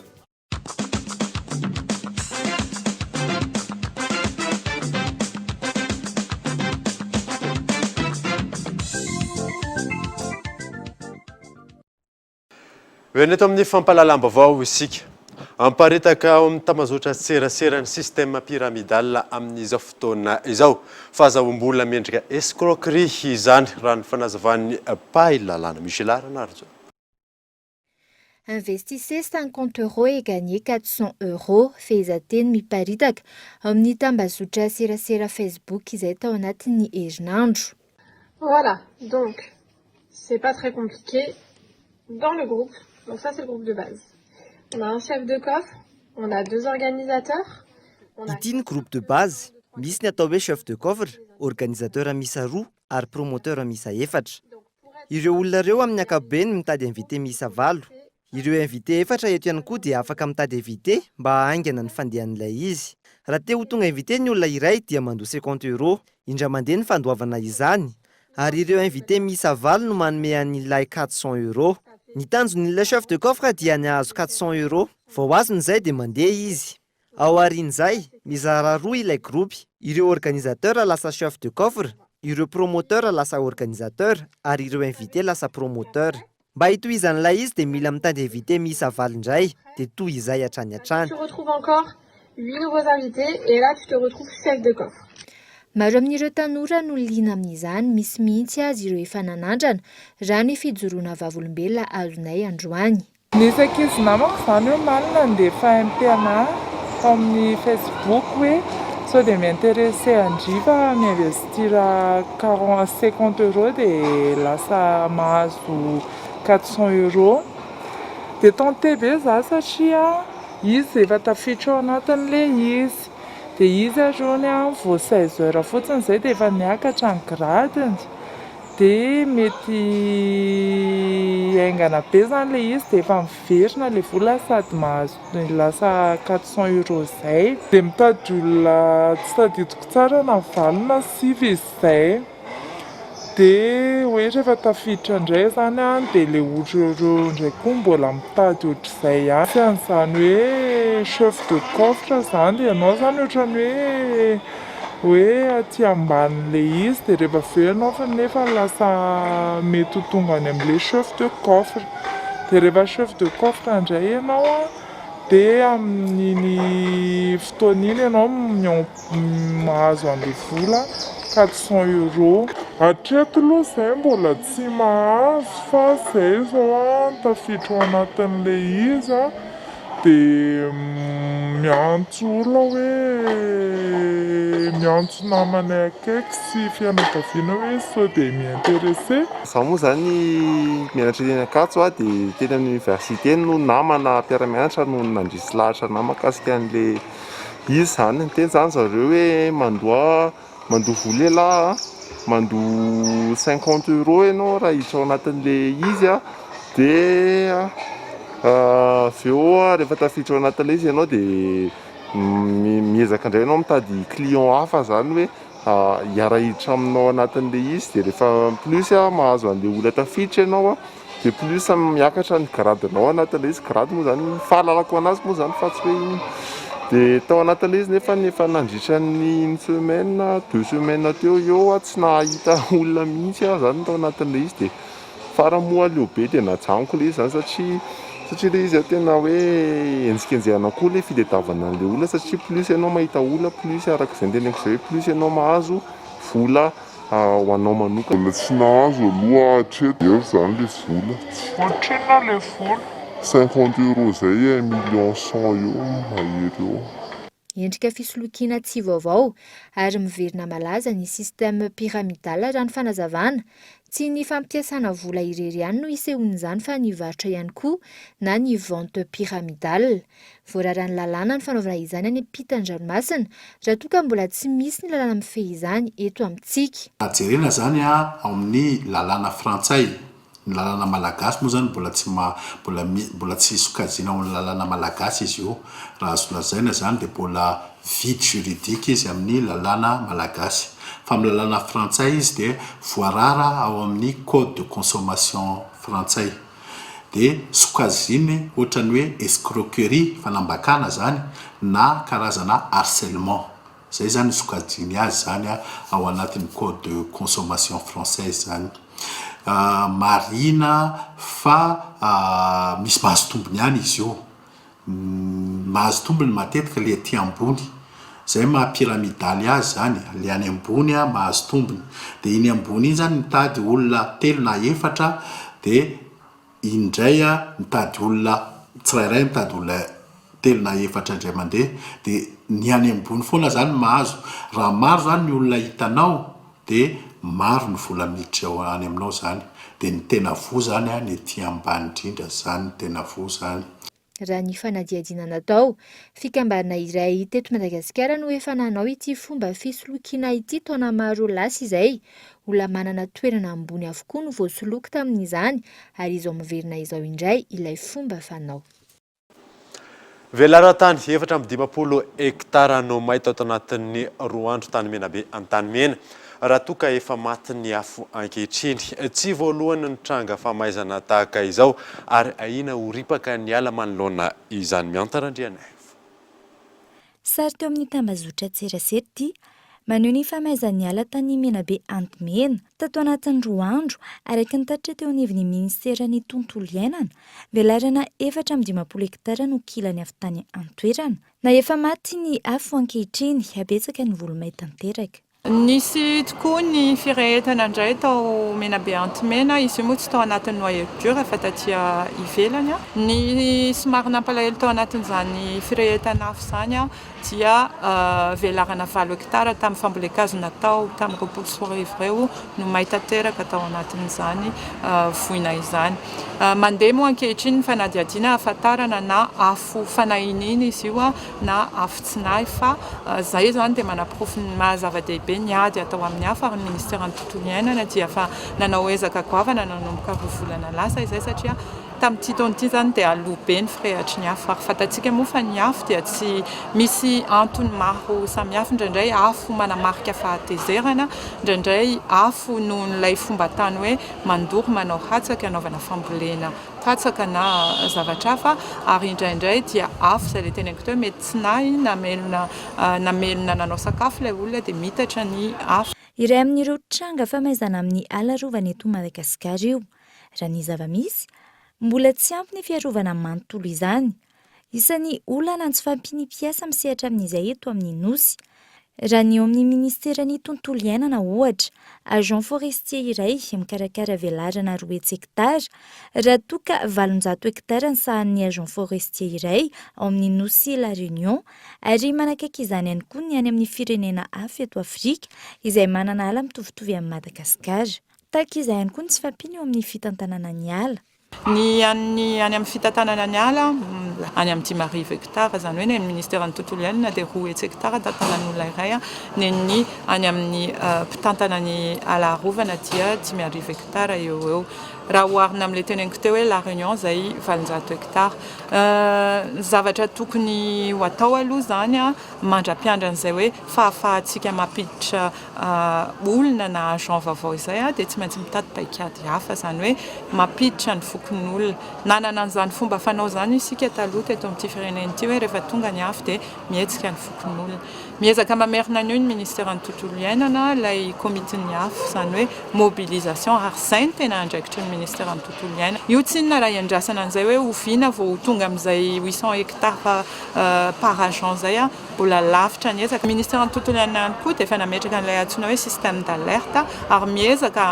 Miverina eto amin'ny fampahalalam-baovao isika. Miparitaka ao amin'ny tambazotra serasera ny système pyramidal amin'izao fotoana izao. Fahazahoam-bola miendrika escroquerie izany raha ny fanazavan'ny mpahay lalàna Michel Ranarijo. Investissez 50 euros et gagnez 400 euros, fehezanteny miparitaka ao amin'ny tambazotra serasera Facebook izay tao anatin'ny herinandro. Voilà, donc c'est pas très compliqué dans le groupe, donc ça c'est le groupe de base. On a un chef de coffre, on a deux organisateurs, on a Ity ny groupe de base, misy ny atao hoe chef de coffre, organisateur miisa roa ary promoteur miisa efatra. Ireo olona ireo amin'ny ankapobeny mitady invité miisa valo. Ireo invité efatra eto ihany koa dia afaka mitady invité mba hahaingana ny fandehan'ilay izy. Raha te ho tonga invité ny olona iray dia mandoa cinquante euros, indray mandeha ny fandoavana izany, ary ireo invité miisa valo no manome an'ilay quatre cents euros. Ny tanjon'ilay chef de coffre dia ny hahazo quatre cents euros, vao azony izay dia mandeha izy. Ao aorian'izay, mizara roa ilay gropy, ireo organisateur lasa chef de coffre, ireo promoteur lasa organisateur ary ireo invité lasa promoteur. Mba hitohizan'ilay izy dia mila mitady invité miisa valo indray, dia toy izay hatrany hatrany. Tu retrouves encore huit nouveaux invités et là tu te retrouves chef de coffre. Maro amin'ireo tanora no liana amin'izany, misy mihitsy aza ireo efa nanandrana, raha ny fijoroana vavolombelona azonay androany. Nisy ankizy namako izany hoe omaly nandefa MP anah tao amin'ny facebook hoe sao dia mi-intéresser an-dry fa mi-investir quarante, cinquante euros dia lasa mahazo quatre cent euros. Dia tenté be za satria izy efa tafiditra ao anatin'ilay izy. Dia izy ary hono vao seize heures fotsiny izay dia efa niakatra ny grade-ny. Dia mety haingana be izany ilay izy dia efa miverina ilay vola sady mahazo lasa quatre cent euros izay. Dia mitady olona tsy tadidiko tsara na valo na sivy izy izay. Dia hoe rehefa tafiditra indray izany an, dia ilay olona ireo indray koa mbola mitady ohatr'izay ihany. Tsy an'izany hoe chef de coffre izany dia ianao izany ohatran'ny hoe. Hoe aty ambanin'ilay izy dia rehefa avy eo ianao fa nefa lasa mety ho tonga any amin'ilay chef de coffre. Dia rehefa chef de coffre indray ianao an, dia amin'iny fotoana iny ianao mahazo an'ilay vola quatre cent euros. Hatreto aloha izahay mbola tsy mahazo fa izay izao an tafiditra ao anatin'ilay izy an. Dia miantso olona hoe miantso namanay akaiky sy fianakaviana hoe sao dia mi-intéresser. Izaho moa izany mianatra eny Ankatso dia teny amin'ny université no namana mpiara-mianatra no nandresy lahatra anah mahakasika an'ilay izy izany. Niteny izany zareo hoe mandoa Mandoa vola elah a, mandoa cinquante euros ianao raha hiditra ao anatin'ilay izy a, dia avy eo rehefa tafiditra ao anatin'ilay izy ianao dia miezaka indray ianao mitady client hafa zany hoe hiara-hiditra aminao anatin'ilay izy dia rehefa plus mahazo an'ilay olona tafiditra ianao dia plus miakatra ny grade-nao anatin'ilay izy, grade moa zany fahalalako anazy moa zany fa tsy hoe inona, dia tao anatin'ilay izy nefa efa nandritra ny une semaine, deux semaines teo ho eo aho tsy nahita olona mihitsy aho zany tao anatin'ilay izy dia farany moa aleo be dia najanoko ilay izy zany satria satria ilay izy tena hoe henjikenjehana koa ilay fitadiavana an'ilay olona satria plus ianao mahita olona plus araka izay noteneniko izay hoe plus ianao mahazo vola ho anao manokana. Mbola tsy nahazo aloha aho hatreto, eo izany le vola. Ohatrinona le vola? 50 euros zay un million cent eo mahery eo. Endrika fisolokiana tsy vaovao ary miverina malaza ny système pyramidal raha ny fanazavana. Tsy ny fampiasana vola irery ihany no isehoan'izany fa ny varotra ihany koa na ny vente pyramidale. Voararan'ny lalàna ny fanaovana izany any ampitan-dranomasina raha toa ka mbola tsy misy ny lalàna mifehy izany eto amintsika. Raha jerena izany ao amin'ny lalàna frantsay, ny lalàna malagasy moa izany mbola tsy ma, mbola mi, mbola tsy sokajiana ao amin'ny lalàna malagasy izy io. Raha azo lazaina izany dia mbola vide juridique izy amin'ny lalàna malagasy. Fa amin'ny lalàna frantsay izy dia voarara ao amin'ny code de consommation frantsay. Dia sokajiany ohatran'ny hoe escroquerie, fanambakana izany, na karazana harcèlement. Zay zany ny sokajiany azy zany ao anatin'ny code de consommation française zany. Marihina fa misy mahazo tombony ihany izy io. Mahazo tombony matetika le aty ambony. Zay maha pyramidaly azy zany, le any ambony mahazo tombony. De iny ambony iny zany mitady olona telo na efatra de Iny indray mitady olona tsirairay mitady olona telo na efatra indray mandeha dia ny any ambony foana zany mahazo, raha maro zany ny olona hitanao dia maro ny vola miditra ao any aminao zany, dia ny tena voa zany ny ety ambany indrindra zany ny tena voa zany. Raha ny fanadihadiana natao, fikambanana iray teto Madagasikara no efa nanao ity fomba fisolokiana ity taona maro lasa izay. Olona manana toerana ambony avokoa no voasoloky tamin'izany ary izao miverina izao indray ilay fomba fanao. Velaran-tany 54 hektara no may tato anatin'ny roa andro tany Menabe Antanimena. Raha toa ka efa maty ny afo ankehitriny. Tsy voalohany ny tranga famaizana tahaka izao ary ahiana ho ripaka ny ala manoloana izany. Miantara Andrianaivo. Sary teo amin'ny tambazotran-tserasera ity, maneho ny famaizan'ny ala tany Menabe Antimena, tato anatin'ny roa andro, araka ny tatitra teo anivon'ny minisiteran'ny Tontolo iainana, velarana 54 hektara no kilany avy tany an-toerana. Na efa maty ny afo ankehitriny, betsaka ny voly may tanteraka. Nisy tokoa ny firehetana indray tao Menabe Antimena, izy io moa tsy tao anatin'ny noyau dur fa taty ivelany. Ny somary nampalahelo tao anatin'izany firehetana afo izany dia velarana valo hektara tamin'ny fambolen-kazo natao tamin'ny 2020 ireo no may tanteraka tao anatin'izany voina izany. Mandeha moa ankehitriny ny fanadihadiana hahafantarana na afo fanahinina izy io na afo tsy nahy fa izay izany dia manaporofo ny maha zava-dehibe ny ady atao amin'ny afo ary ny ministeran'ny tontolo iainana dia efa nanao ezaka goavana nanomboka roa volana lasa izay satria tamin'ity taona ity izany dia aloha be ny firehatry ny afo ary fantatsika moa fa ny afo dia tsy misy antony maro samihafa indraindray afo manamarika fahatezerana indraindray afo noho n'ilay fomban-tany hoe mandoro manao hatsaka anaovana fambolena katsaka na zavatra hafa ary indraindray dia afo izay ilay teneniko teo mety tsy nahy namelona namelona nanao sakafo ilay olona dia miitatra ny afo. Iray amin'ireo tranga famaizana amin'ny ala arovana eto Madagasikara io. Raha ny zava-misy, mbola tsy ampy ny fiarovana manontolo izany. Isan'ny olana ny tsy fahampian'ny mpiasa misehatra amin'izay eto amin'ny Nosy. Raha ny eo amin'ny minisiteran'ny Tontolo iainana, ohatra, agent forestier iray mikarakara velarana 200 hektara, raha toa ka 800 hektara ny sahanin'ny agent forestier iray ao amin'ny Nosy La Réunion, ary manakaiky izany ihany koa ny any amin'ny firenena hafa eto Afrika izay manana ala mitovitovy amin'i Madagasikara. Tahaka izay ihany koa ny tsy fahampiana eo amin'ny fitantanana ny ala. Ny an'ny any amin'ny fitantanana ny ala, any amin'ny 5000 hektara, izany hoe ny an'ny ministeran'ny tontolo iainana dia 200 hektara tantanan'olona iray, ny an'ny any amin'ny mpitantana ny ala arovana dia 5000 hektara eo ho eo. Raha oharina amin'ilay teneniko teo hoe La Réunion izay 800 hectares. Ny zavatra tokony ho atao aloha izany mandra-piandry an'izay hoe fahafahantsika mampiditra olona na agent vaovao izay dia tsy maintsy mitady paikady hafa, izany hoe mampiditra ny fokonolona. Nanana an'izany fomba fanao izany isika taloha teto amin'ity firenena ity hoe rehefa tonga ny afo dia mihetsika ny fokonolona. Miezaka mamerina an'io ny ministeran'ny tontolo iainana, ilay komitin'ny afo, izany hoe mobilisation ary izay no tena andraikitry ny ministeran'ny tontolo iainana. Io tsinona raha iandrasana an'izay hoe oviana vao ho tonga amin'izay 800 hectares par agent izay, mbola lavitra ny ezaka. Ny ministeran'ny tontolo iainana ihany koa dia efa nametraka an'ilay antsoina hoe système d'alerte ary miezaka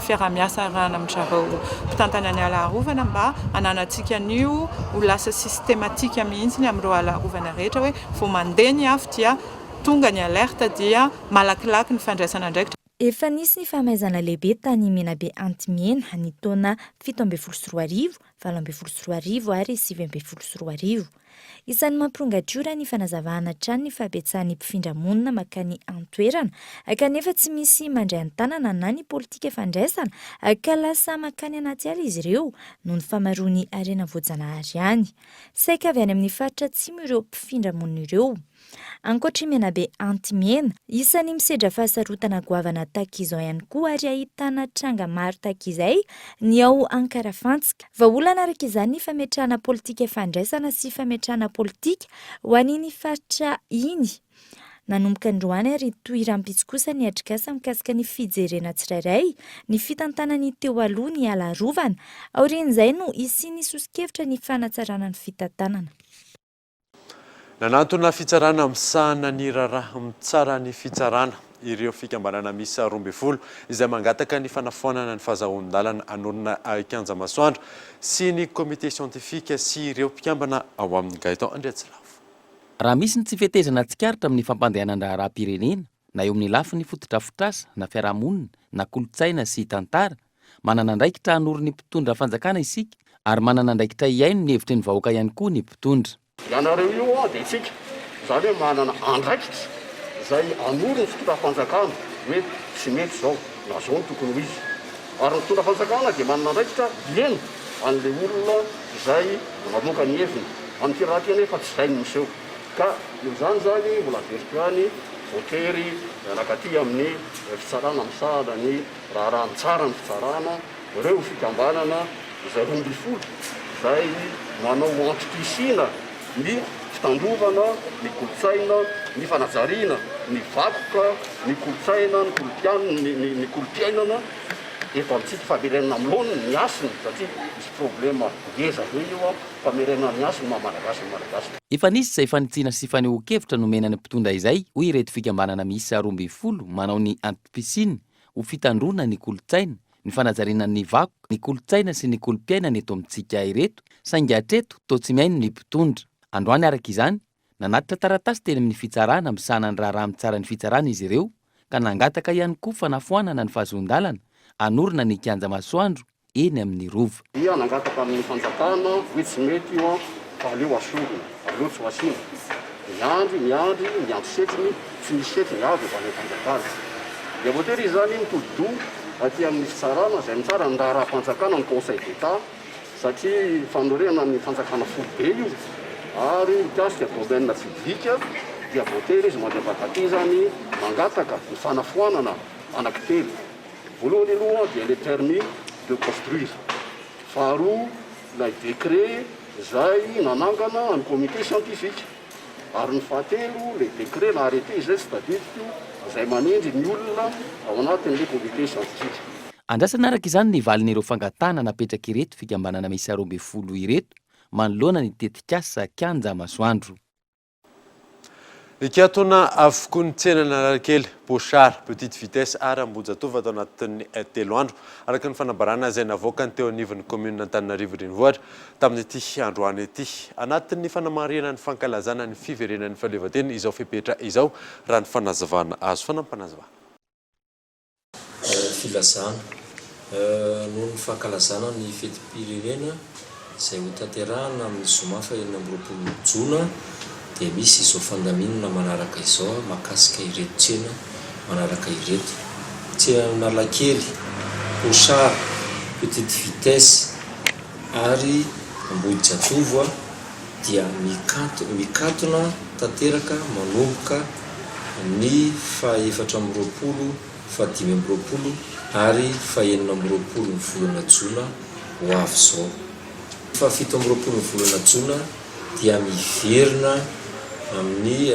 fiaraha-miasa iarahana amin-dry zareo mpitantana ny ala arovana mba hananantsika an'io ho lasa systématique mihitsy amin'ireo ala arovana rehetra hoe vao mandeha ny afo dia tonga ny alerte dia malakilaky ny fandraisana andraikitra. Efa nisy ny fahamaizana lehibe tany Menabe Antimena ny taona 2017, 2018 ary 2019. Isan'ny mampirongadriora ny fanazavana hatrany ny fahabetsahan'ny mpifindra monina mankany an-toerana kanefa tsy misy mandray an-tanana na ny politika fandraisana ka lasa mankany anaty ala izy ireo noho ny famaroan'ny harena voajanahary any. Saika avy any amin'ny faritra atsimo ireo mpifindra monina ireo. Ankoatr'i Menabe Antimena, isan'ny misedra fahasarotana goavana tahaka izao ihany koa ary ahitana tranga maro tahaka izay ny ao Ankarafantsika. Vahaolana araka izany ny fametrahana politika fandraisana sy fametrahana politika ho an'iny faritra iny. Nanomboka androany ary hitohy rahampitso kosa ny atrikasa mikasika ny fijerena tsirairay ny fitantanan'ny teo aloha ny ala arovana. Aorian'izay no hisian'ny soso-kevitra ny fanatsarana ny fitantanana. Nanantona fitsarana misahana ny raharaha mitsara ny fitsarana ireo fikambanana miisa 12 izay mangataka ny fanafoanana ny fahazahoan-dalana hanorina kianja masoandro sy ny comité scientifique sy ireo mpikambana ao aminy. Gaëtan Andriatsilavo. Raha misy ny tsy fetezana tsikaritra amin'ny fampandehanan-draharaham-pirenena, na eo amin'ny lafiny fotodrafitrasa na fiarahamonina na kolontsaina sy tantara, manana andraikitra hanoro ny mpitondra fanjakana isika ary manana andraikitra hihaino ny hevitry ny vahoaka ihany koa ny mpitondra. Ianareo io dia isika, izany hoe manana andraikitra izay hanoro ny fitondram-panjakana hoe tsy mety izao na izao no tokony ho izy. Ary ny mpitondra fanjakana dia manana andraikitra hihaino an'ilay olona izay mamoaka ny heviny. Amin'ity raha ity anefa tsy izay no miseho. Ka noho izany izany mbola averiko ihany, voatery nankaty amin'ny fitsarana misahana ny raharaha mitsara ny fitsarana ireo fikambanana izay 12 izay manao ho antom-pisiana ny fitandrovana ny kolontsaina, ny fanajariana ny vakoka, ny kolontsaina, ny kolompian-, ny kolom-piainana eto amintsika, famerenana amin'ny laoniny ny hasiny satria misy problema ngeza be io an, famerenana ny hasiny maha Malagasy ny Malagasy. Efa nisy izay fanitsiana sy fanehoan-kevitra nomena ny mpitondra izay, hoy ireto fikambanana miisa 12 manao ny antom-pisiany ho fitandroana ny kolontsaina, ny fanajariana ny vakoka, ny kolontsaina sy ny kolom-piainana eto amintsika ireto, saingy hatreto toa tsy mihaino ny mpitondra. Androany araka izany, nanatitra taratasy teny amin'ny fitsarana misahana ny raharaha mitsara ny fitsarana izy ireo ka nangataka ihany koa fanafoanana ny fahazoan-dalana hanorina ny kianja masoandro eny amin'ny Rova. Dia nangataka amin'ny fanjakana hoe tsy mety io an, fa aleo asorina, aleo tsy ho asiana. Miandry, miandry, miandry setriny, tsy misy setriny avy avy any am-panjakana. Dia voatery izy izany mitodi-doha aty amin'ny fitsarana izay mitsara ny raharaham-panjakana, ny Conseil d'Etat, satria fanorenana ny fanjakana foibe io ary mikasika domaine public dia voatery izy mandeha mankaty izany mangataka ny fanafoanana anankitelo. Voalohany aloha dia ilay permis de construire, faharoa ilay décret izay nanangana ny comité scientifique ary ny fahatelo ilay décret na arrêté izay tsy tadidiko izay manendry ny olona ao anatin'ilay comité scientifique. Andrasana araka izany ny valin'ireo fangatahana napetrak'ireto fikambanana miisa 12 ireto manoloana ny tetikasa Kianja Masoandro. Nikatona avokoa ny tsenan'Analakely, Pochard, Petite Vitesse ary Ambohijatovo ato anatin'ny telo andro, araka ny fanambarana izay navoakany teo anivon'ny kaominina Antananarivo Renivohitra tamin'ity androany ity. Anatin'ny fanamarihana ny fankalazana ny fiverenan'ny fahaleovantena izao fepetra izao, raha ny fanazavana azo. Fanampinazavana. Filazana. Noho ny fankalazana ny fetim-pirenena izay hotanterahana amin'ny zoma faha 26 jona dia misy izao fandaminana manaraka izao mahakasika ireto tsena manaraka ireto. Tsenan'Analakely, Pochard, Petite Vitesse ary Ambohijatovo dia mikatona tanteraka manomboka ny faha 24, faha 25 ary faha 26 ny volana jona ho avy izao. Faha 27 ny volana jona dia miverina amin'ny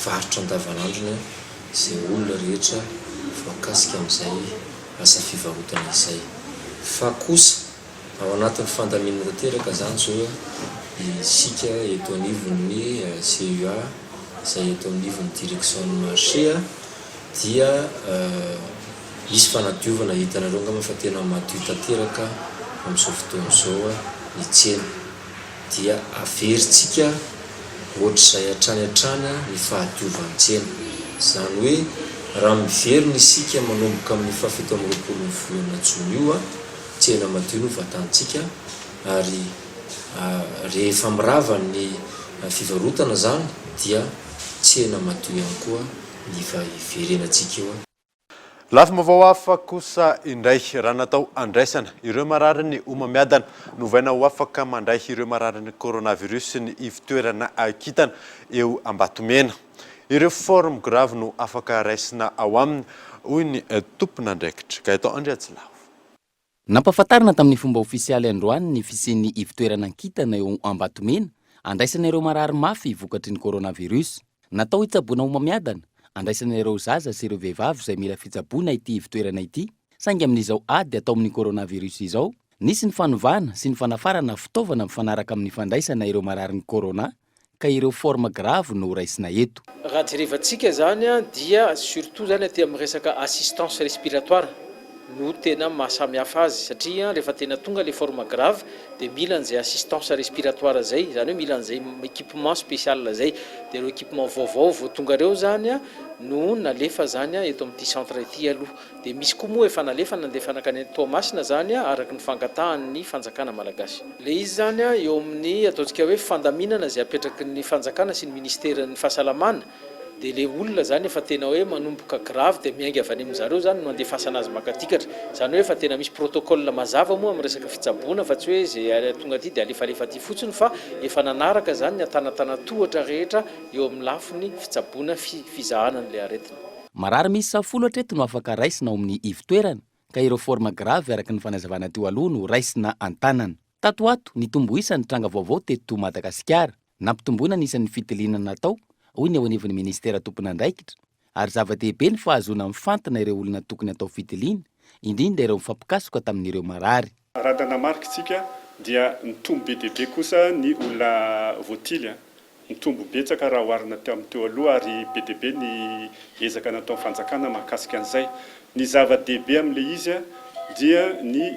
varotra andavanandrony izay olona rehetra voakasika amin'izay asa fivarotana izay. Fa kosa ao anatin'ny fandaminana tanteraka izany izao isika eto anivon'ny CUA izay eto anivon'ny direction ny marché dia hisy fanadiovana hitanareo angamba fa tena madio tanteraka amin'izao fotoana izao ny tsena. Dia averintsika ohatr'izay hatrany hatrany ny fahadiovan'ny tsena. Izany hoe raha miverina isika manomboka amin'ny fahafito amby roapolon'ny volana jona io, tsena madio no vatantsika ary rehefa mirava ny fivarotana izany dia tsena madio ihany koa ny hiverenantsika eo. Lafim-baovao hafa kosa indray, raha natao handraisana ireo mararin'ny homamiadana, novaina ho afaka mandray ireo mararin'ny coronavirus ny ivon-toerana kintana eo Ambatomena. Ireo forme grave no afaka raisina ao aminy, hoy ny tompon'andraikitra. Gaëtan Andriantsilavo. Nampahafantarina tamin'ny fomba ofisialy androany ny fisian'ny ivon-toerana kintana eo Ambatomena, andraisana ireo marary mafy vokatry ny coronavirus. Natao hitsaboana homamiadana, andraisana ireo zaza sy ireo vehivavy izay mila fitsaboana ity ivon-toerana ity, saingy amin'izao ady atao amin'ny coronavirus izao, nisy ny fanovana sy ny fanafarana fitaovana mifanaraka amin'ny fandraisana ireo mararin'ny corona, ka ireo forme grave no raisina eto. Raha jerevantsika izany dia surtout izany aty amin'ny resaka assistance respiratoire no tena maha samy hafa azy satria rehefa tena tonga ilay forme grave dia mila an'izay assistance respiratoire izay, izany hoe mila an'izay équipement spécial izay, dia ireo équipement vaovao vao tonga ireo izany no nalefa izany eto amin'ity centre ity aloha, dia misy koa moa efa nalefa nandefa nankany Toamasina izany araka ny fangatahan'ny fanjakana malagasy. Ilay izy izany eo amin'ny ataontsika hoe fandaminana izay apetraky ny fanjakana sy ny ministeran'ny fahasalamana, Dia ilay olona zany efa tena hoe manomboka grave dia miainga avy any amin'zareo zany no andefasana azy maka dikatra. Zany hoe efa tena misy protocole mazava moa amin'ny resaka fitsaboana fa tsy hoe izay tonga aty dia alefalefa aty fotsiny fa efa nanaraka zany ny antanantanantohatra rehetra eo amin'ny lafiny fitsaboana fi fizahana an'ilay aretina. Marary miisa folo hatreto no afaka raisina ao amin'ny ivon-toerana ka ireo forme grave araka ny fanazavana teo aloha no raisina an-tanana. Tato ho ato, nitombo isa ny tranga vaovao teto Madagasikara. Nampitomboina ny isan'ny fitiliana natao, hoy ny eo anivon'ny minisitera tompon'andraikitra, ary zava-dehibe ny fahazoana mifantina ireo olona tokony hatao fitiliana, indrindra ireo mifampikasoka tamin'ireo marary. Raha nanamarika isika dia nitombo be dia be kosa ny olona voatily. Nitombo betsaka raha oharina tamin'ny teo aloha ary be dia be ny ezaka nataon'ny fanjakana mahakasika an'izay. Ny zava-dehibe amin'ilay izy dia ny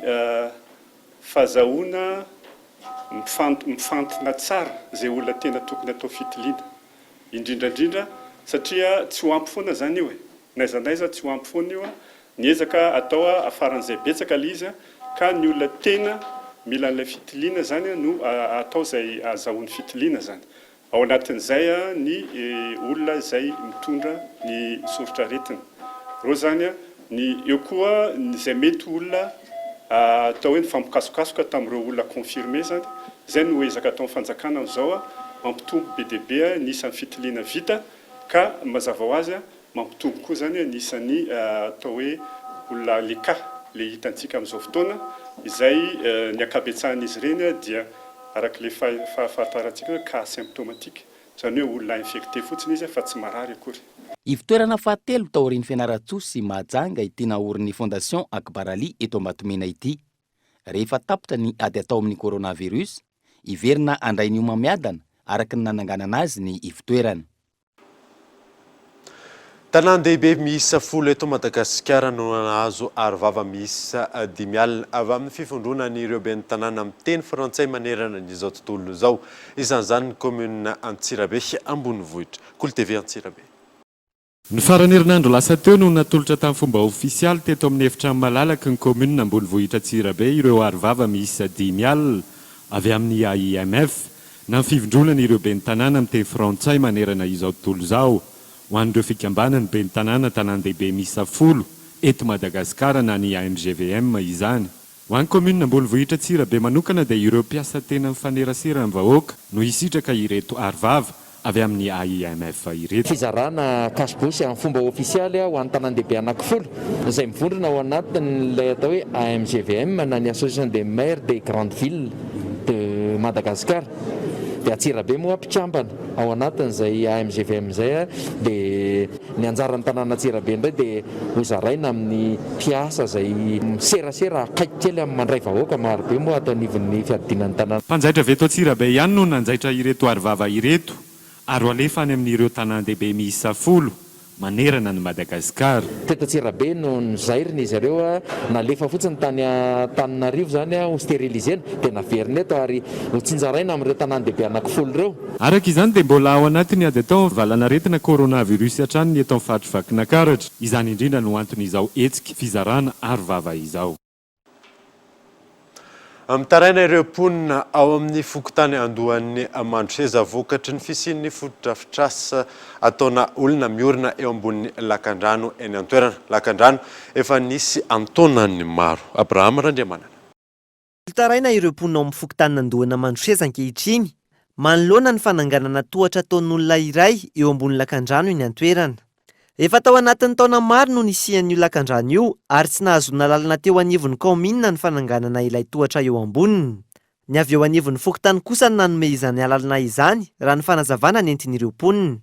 fahazahoana mifantina tsara izay olona tena tokony atao fitiliana. Indrindra indrindra satria tsy ho ampy foana izany io e! N'aiza n'aiza tsy ho ampy foana io, ny ezaka atao faran'izay betsaka ilay izy ka ny olona tena mila an'ilay fitiliana izany no atao izay ahazahoany fitiliana izany. Ao anatin'izay ny olona izay mitondra ny soritr'aretina. Ireo izany ny eo koa izay mety ho olona atao hoe nifampikasokasoka tamin'ireo olona confirmé izany. Izay no ezaka ataon'ny fanjakana amin'izao, mampitombo be dia be ny isan'ny fitiliana vita ka mazava ho azy Mampitombo koa izany ny isan'ny atao hoe olona les cas le hitantsika amin'izao fotoana, izay ny ankabetsahan'izy ireny dia araka ilay fahafantarantsika hoe cas asymptomatique, izany hoe olona infecté fotsiny izy fa tsy marary akory. Ivotoerana fahatelo taorian'i Fianarantsoa sy Mahajanga ity naorin'ny Fondation Akbar Ali eto Ambatomena ity. Rehefa tapitra ny ady atao amin'ny coronavirus, hiverina handray ny homamiadana araka ny nananganana azy ny ivotoerana. Tanàn-dehibe miisa folo eto Madagasikara no nahazo arovava miisa 50 avy amin'ny fivondronan'ireo ben'ny tanàna miteny frantsay manerana an'izao tontolo izao. Isan'izany ny kaominina Antsirabe ambonivohitra. Kolo TV Antsirabe. Ny faran'ny herinandro lasa teo no natolotra tamin'ny fomba ofisialy teto amin'ny efitrano malalaky ny kaominina ambonivohitra Antsirabe ireo arovava miisa 50 avy amin'ny AIMF na ny fivondronana ireo ben'ny tanàna miteny frantsay manerana izao tontolo izao ho an'ireo fikambanan'ny ben'ny tanàna tanàn-dehibe miisa folo eto Madagasikara na ny AMGVM izany. Ho an'ny kaominina ambonivohitra Antsirabe manokana dia ireo mpiasa tena mifanerasera amin'ny vahoaka no hisitraka ireto arovava avy amin'ny AIMF ireto. Fizarana cash bourse amin'ny fomba ofisialy ho an'ny tanàn-dehibe anankifolo izay mivondrona ao anatin'ilay atao hoe AMGVM na ny Association des Maires des Grandes Villes de Madagascar dia Antsirabe moa mpikambana ao anatin'izay AMGVM izay dia ny anjaran'ny tanàn'Antsirabe indray dia hozaraina amin'ny mpiasa izay miserasera akaiky kely amin'ny mandray vahoaka marobe moa ato anivon'ny fiadidiana ny tanàna. Mpanjaitra avy eto Antsirabe ihany no nanjaitra ireto arovava ireto ary ho alefa any amin'ireo tanàn-dehibe miisa folo manerana an'i Madagasikara. Teto Antsirabe no nozairina izy ireo, nalefa fotsiny tany Antananarivo izany ho sterilisena dia naverina eto ary hotsinjaraina amin'ireo tanàn-dehibe anankifolo ireo. Araka izany dia mbola ao anatin'ny ady atao amin'ny valanaretina coronavirus hatrany ny eto amin'ny faritr'i Vakinakaratra. Izany indrindra no anton'izao hetsika fizarana aro vava izao. Mitaraina ireo mponina ao amin'ny fokontany Andohan'ny Mandroseza vokatry ny fisian'ny fotodrafitrasa ataona olona miorina eo ambonin'ny lakandrano eny an-toerana. Lakandrano efa nisy an-taonany maro. Abraham Randriamanana. Mitaraina ireo mponina ao amin'ny fokontanin'Andohana Mandroseza ankehitriny manoloana ny fananganana tohatra ataon'olona iray eo ambony lakandrano eny an-toerana. Efa tao anatin'ny taona maro no nisian'io lakandrano io ary tsy nahazoana alalana teo anivon'ny kaominina ny fananganana ilay tohatra eo amboniny. Ny avy eo anivon'ny fokontany kosa no nanome izany alalana izany raha ny fanazavana nentin'ireo mponina.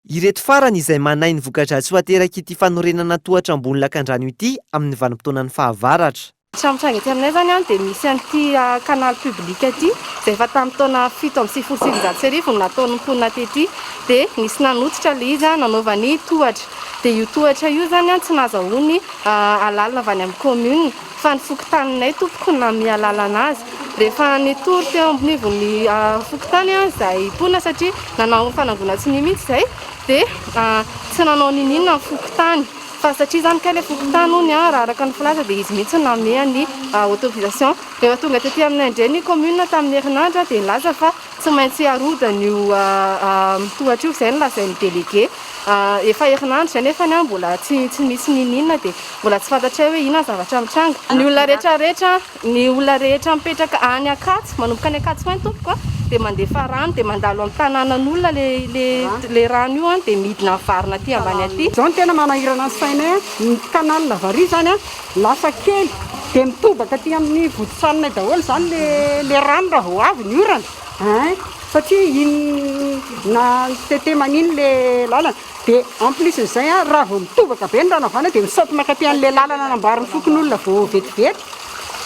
Ireto farany izay manahy ny voka-dratsy ho aterak'ity fanorenana tohatra ambony lakandrano ity amin'ny vanim-potoanan'ny fahavaratra. Trano mitranga ety aminay izany dia misy an'ity canal public ity izay efa tamin'ny taona 1997 no nataon'ny mponina tety dia nisy nanototra ilay izy nanaovany tohatra dia io tohatra io izany tsy nahazahoany alalana avy any amin'ny commune fa ny fokontaninay tompoko no nanome alalana azy rehefa nitory teo ambonivon'ny fokontany izahay mponina satria nanao fanangonan-tsonia mihitsy izahay dia tsy nanao n'inon'inona ny fokontany. Fa satria izany kay ilay fokontany hono an, raha araka ny filaza dia izy mihitsy no nanome ny autorisation. Rehefa tonga tety aminay indray ny commune tamin'ny herinandro dia nilaza fa tsy maintsy harodana io tohatra io, izay no lazain'ny délégué. Efa herinandro izay nefa mbola tsy tsy misy n'inon'inona dia mbola tsy fantatray hoe inona ny zavatra mitranga. Ny olona rehetra rehetra Ny olona rehetra mipetraka any Ankatso, manomboka any Ankatso any tompoko a, dia mandefa rano dia mandalo amin'ny tanànan'olona le le le rano io an, dia midina mivarina aty ambany aty. Izao no tena manahirana ny sainay a, ny canal Vary izany a, lasa kely dia mitobaka aty amin'ny voditranonay daholo izany le le rano raha vao avy ny orana ein, satria iny na tetemana iny le lalana. Dia en plus n'izay an, raha vao mitobaka be ny rano avy any dia mi-saute mankaty an'ilay lalana namboarin'ny fokonolona vao vetivety,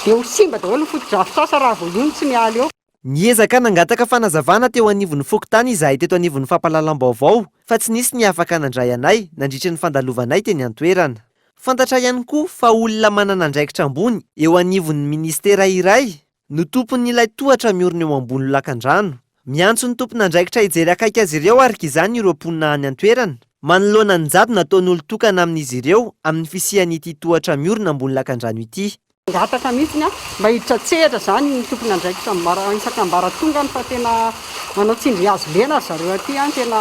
dia ho simba daholo ny fotodrafitrasa raha vao io no tsy miala eo. Niezaka nangataka fanazavana teo anivon'ny fokontany izahay teto anivon'ny fampahalalam-baovao fa tsy nisy ny afaka nandray anay nandritra ny fandalovanay teny an-toerana. Fantatra ihany koa fa olona manana andraikitra ambony eo anivon'ny minisitera iray no tompon'ilay tohatra miorina eo ambony lakandrano. Miantso ny tompon'andraikitra hijery akaiky azy ireo araka izany ireo mponina any an-toerana, manoloana ny jadona ataon'olon-tokana amin'izy ireo amin'ny fisian'ity tohatra miorina ambony lakandrano ity. Mangataka mihitsy aho mba hiditra an-tsehatra izany ny tompon'andraikitra isak'ambaratongany fa tena manao tsindry hazo lena ry zareo aty an, tena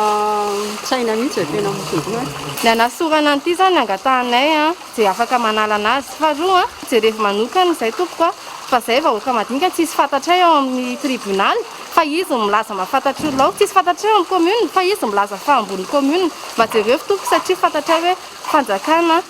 tsy hainay mihitsy izay tena mosondroa e. Ny hanasorana an'ity izany angatahanay an. Ze afaka manala anazy. Faharoa an, jerevo manokana izay tompoko a, fa zay vahoaka madinika tsisy fantatray ao amin'ny tribunal fa izy no milaza mahafantatry olona ao, tsisy fantatray ao amin'ny commune fa izy milaza fa ambony commune, mba jerevo tompoko satria fantatray hoe fanjakana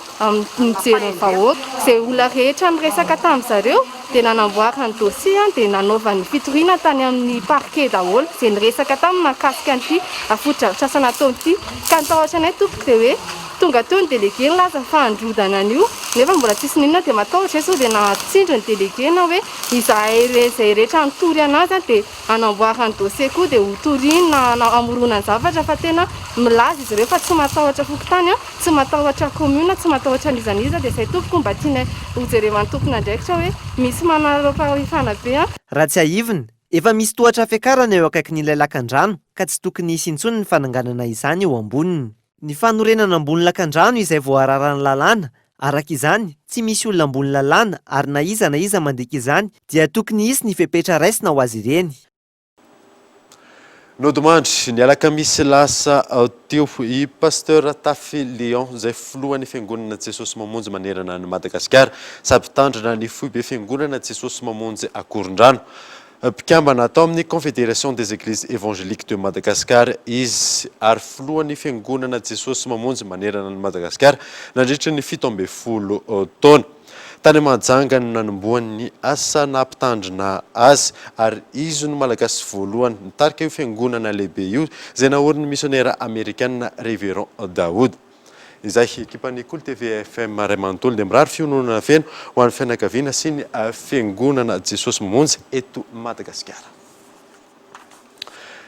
mijery ny vahoaka. Ze olona rehetra niresaka tamin'ny zareo dia nanamboarany dossier dia nanaovany fitoriana tany amin'ny parquet daholo ze niresaka taminy mahakasika an'ity fotodrafitrasa nataony ity, ka ny tahotra anay tompoko dia hoe Tonga teo ny délégué nilaza fa handrodana an'io nefa mbola tsisy n'inona dia matahotra izay sao dia nahatsindry ny délégué na hoe izahay izay rehetra nitory anazy dia hanamboarany dossier koa dia ho toriany na hamoronany zavatra fa tena milaza izy ireo fa tsy matahotra fokontany tsy matahotra commune tsy matahotra n'iza n'iza dia izay tompoko mba tianay ho jerevan'ny tompon'andraikitra hoe misy manararaom-pahefana be. Raha tsiahivina, efa misy tohatra fiakarana eo akaikin'ilay lakandrano ka tsy tokony hisy intsony ny fananganana izany eo amboniny. Ny fanorenana ambony lakandrano izay voararan'ny lalàna, araka izany, tsy misy olona ambony lalàna ary na iza na iza mandika izany dia tokony hisy ny fepetra raisina ho azy ireny. Nodimandry ny alakamisy lasa teo i Pasteur Tafy Léon izay filohan'ny Fiangonana Jesosy Mamonjy manerana an'i Madagasikara sady mpitandrina ny foibe Fiangonana Jesosy Mamonjy Akorondrano. Mpikambana tao amin'ny Confédération des Églises Évangéliques de Madagascar izy ary filohan'ny Fiangonana Jesosy Mamonjy manerana an'i Madagasikara nandritra ny 17 taona. Tany Mahajanga no nanombohany ny asa naha mpitandrina azy ary izy no Malagasy voalohany nitarika io fiangonana lehibe io izay naorin'ny misionera amerikana Révérend Daoud. Izay ekipan'ny Kolo TV FM iray manontolo dia mirary fiononana feno ho an'ny fianakaviana sy ny fiangonana Jesosy Mamonjy eto Madagasikara.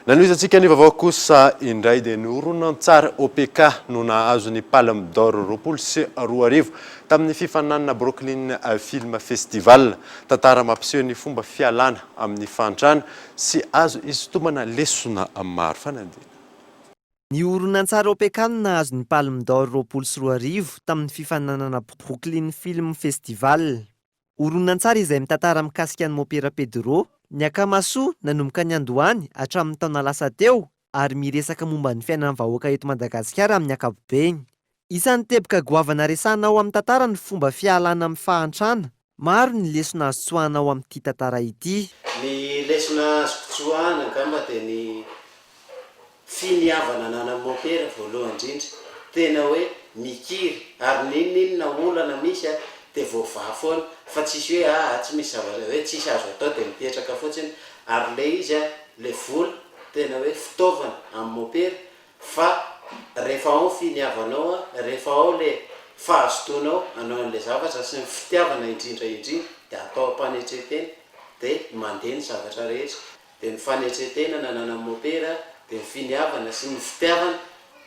Nanohizantsika ny vaovao kosa indray dia ny horonantsary OPK no nahazo ny Palme d'Or 2020 tamin'ny fifaninanana Brooklyn Film Festival. Tantara mampiseho ny fomba fialana amin'ny fahantrana sy azo isintomana lesona maro. Fanadihadiana. Ny horonantsary OPK no nahazo ny Palme d'Or 2020 tamin'ny fifaninanana Brooklyn Film Festival. Horonantsary izay mitantara mikasika an'i Mopera Pedro, ny Akamasoa nanomboka niandohany hatramin'ny taona lasa teo ary miresaka momba ny fiainan'ny vahoaka eto Madagasikara amin'ny ankapobeny. Isan'ny teboka goavana resahina ao amin'ny tantara ny fomba fialana amin'ny fahantrana. Maro ny lesona azo tsoahana ao amin'ity tantara ity. Ny lesona azoko tsoahana angamba dia ny Finiavana ananan'i Mompera voalohany indrindra, tena hoe mikiry ary n'inon'inona olana misy dia voavaha foana fa tsisy hoe aa tsy misy zavatra hoe tsisy azo atao dia mipetraka fotsiny ary le izy a le vola tena hoe fitaovana amin'i Mompera fa rehefa ao ny finiavanao a rehefa ao le fahazotoanao hanao an'le zavatra sy ny fitiavana indrindra indrindra dia atao am-panetren-tena dia mandeha ny zavatra rehetra dia ny fanetren-tena nananan'i Mopera, dia ny finiavana sy ny fitiavana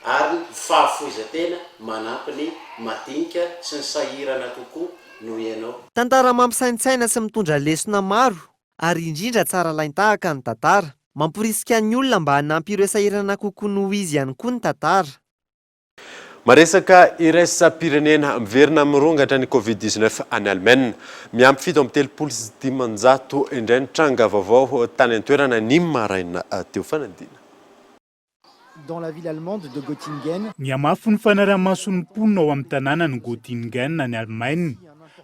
ary ny fahafoizan-tena manampy ny madinika sy ny sahirana kokoa noho ianao. Tantara mampisaintsaina sy mitondra lesona maro ary indrindra tsara alain-tahaka ny tantara. Mamporisika ny olona mba hanampy ireo sahirana kokoa noho izy ihany koa ny tantara. Maresaka iraisam-pirenena, miverina mirongatra ny Covid 19 any Alemaina. Miampy 537 indray ny tranga vaovao tany an-toerana ny maraina teo. Fanadina. Dans la ville allemande de Göttingen. Nihamafy ny fanaraha-mason'ny mponina ao amin'ny tanànan'i Göttingen any Alemaina.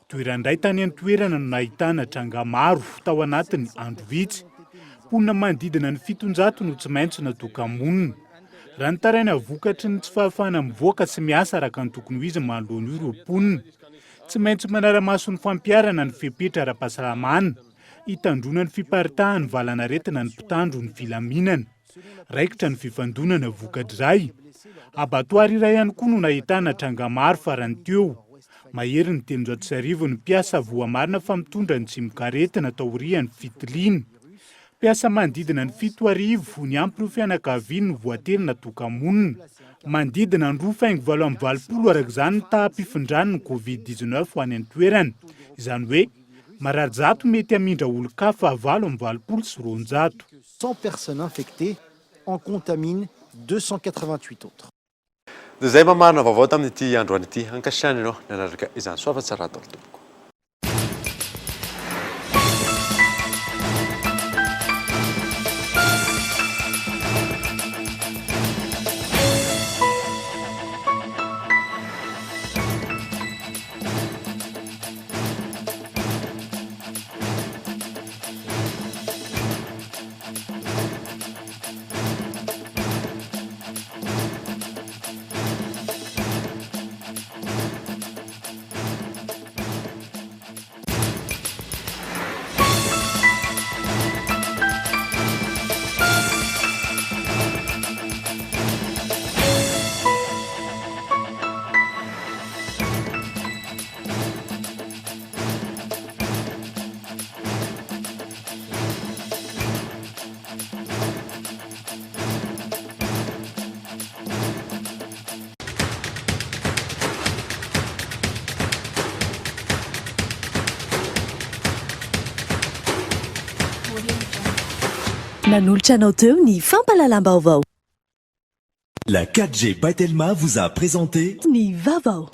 Toerana iray tany an-toerana no nahitana tranga maro tao anatin'ny andro vitsy. Mponina manodidina ny 700 no tsy maintsy natoka-monina. Raha nitaraina vokatry ny tsy fahafahana mivoaka sy miasa araka ny tokony ho izy manoloana io ireo mponina. Tsy maintsy manara-maso ny fampiharana ny fepetra ara-pahasalamana hitandroana ny fiparitahan'ny valanaretina ny mpitandro ny filaminana. Raikitra ny fifandonana vokatr'izay. Abattoir iray ihany koa no nahitana tranga maro farany teo. Mahery ny 1300 ny mpiasa voamarina fa mitondra ny tsimokaretina taorian'ny fitiliana. Mpiasa manodidina ny 7000 niampy ireo fianakaviany no voatery natoka-monina. Manodidina ny 2,88 araka izany ny taham-pifindran'ny Covid 19 ho any an-toerana. Izany hoe, marary zato mety hamindra olon-kafa 288. 100 personnes infectées en contaminent 288 autres. Dia izay mba marina vaovao tamin'ity androany ity. Ankasitrahana ianao nanaraka izany. Soava tsara daholo tompoko. Nanolotra anao teo ny fampahalalam-baovao. La 4G by Telma vous a présenté Ny vaovao.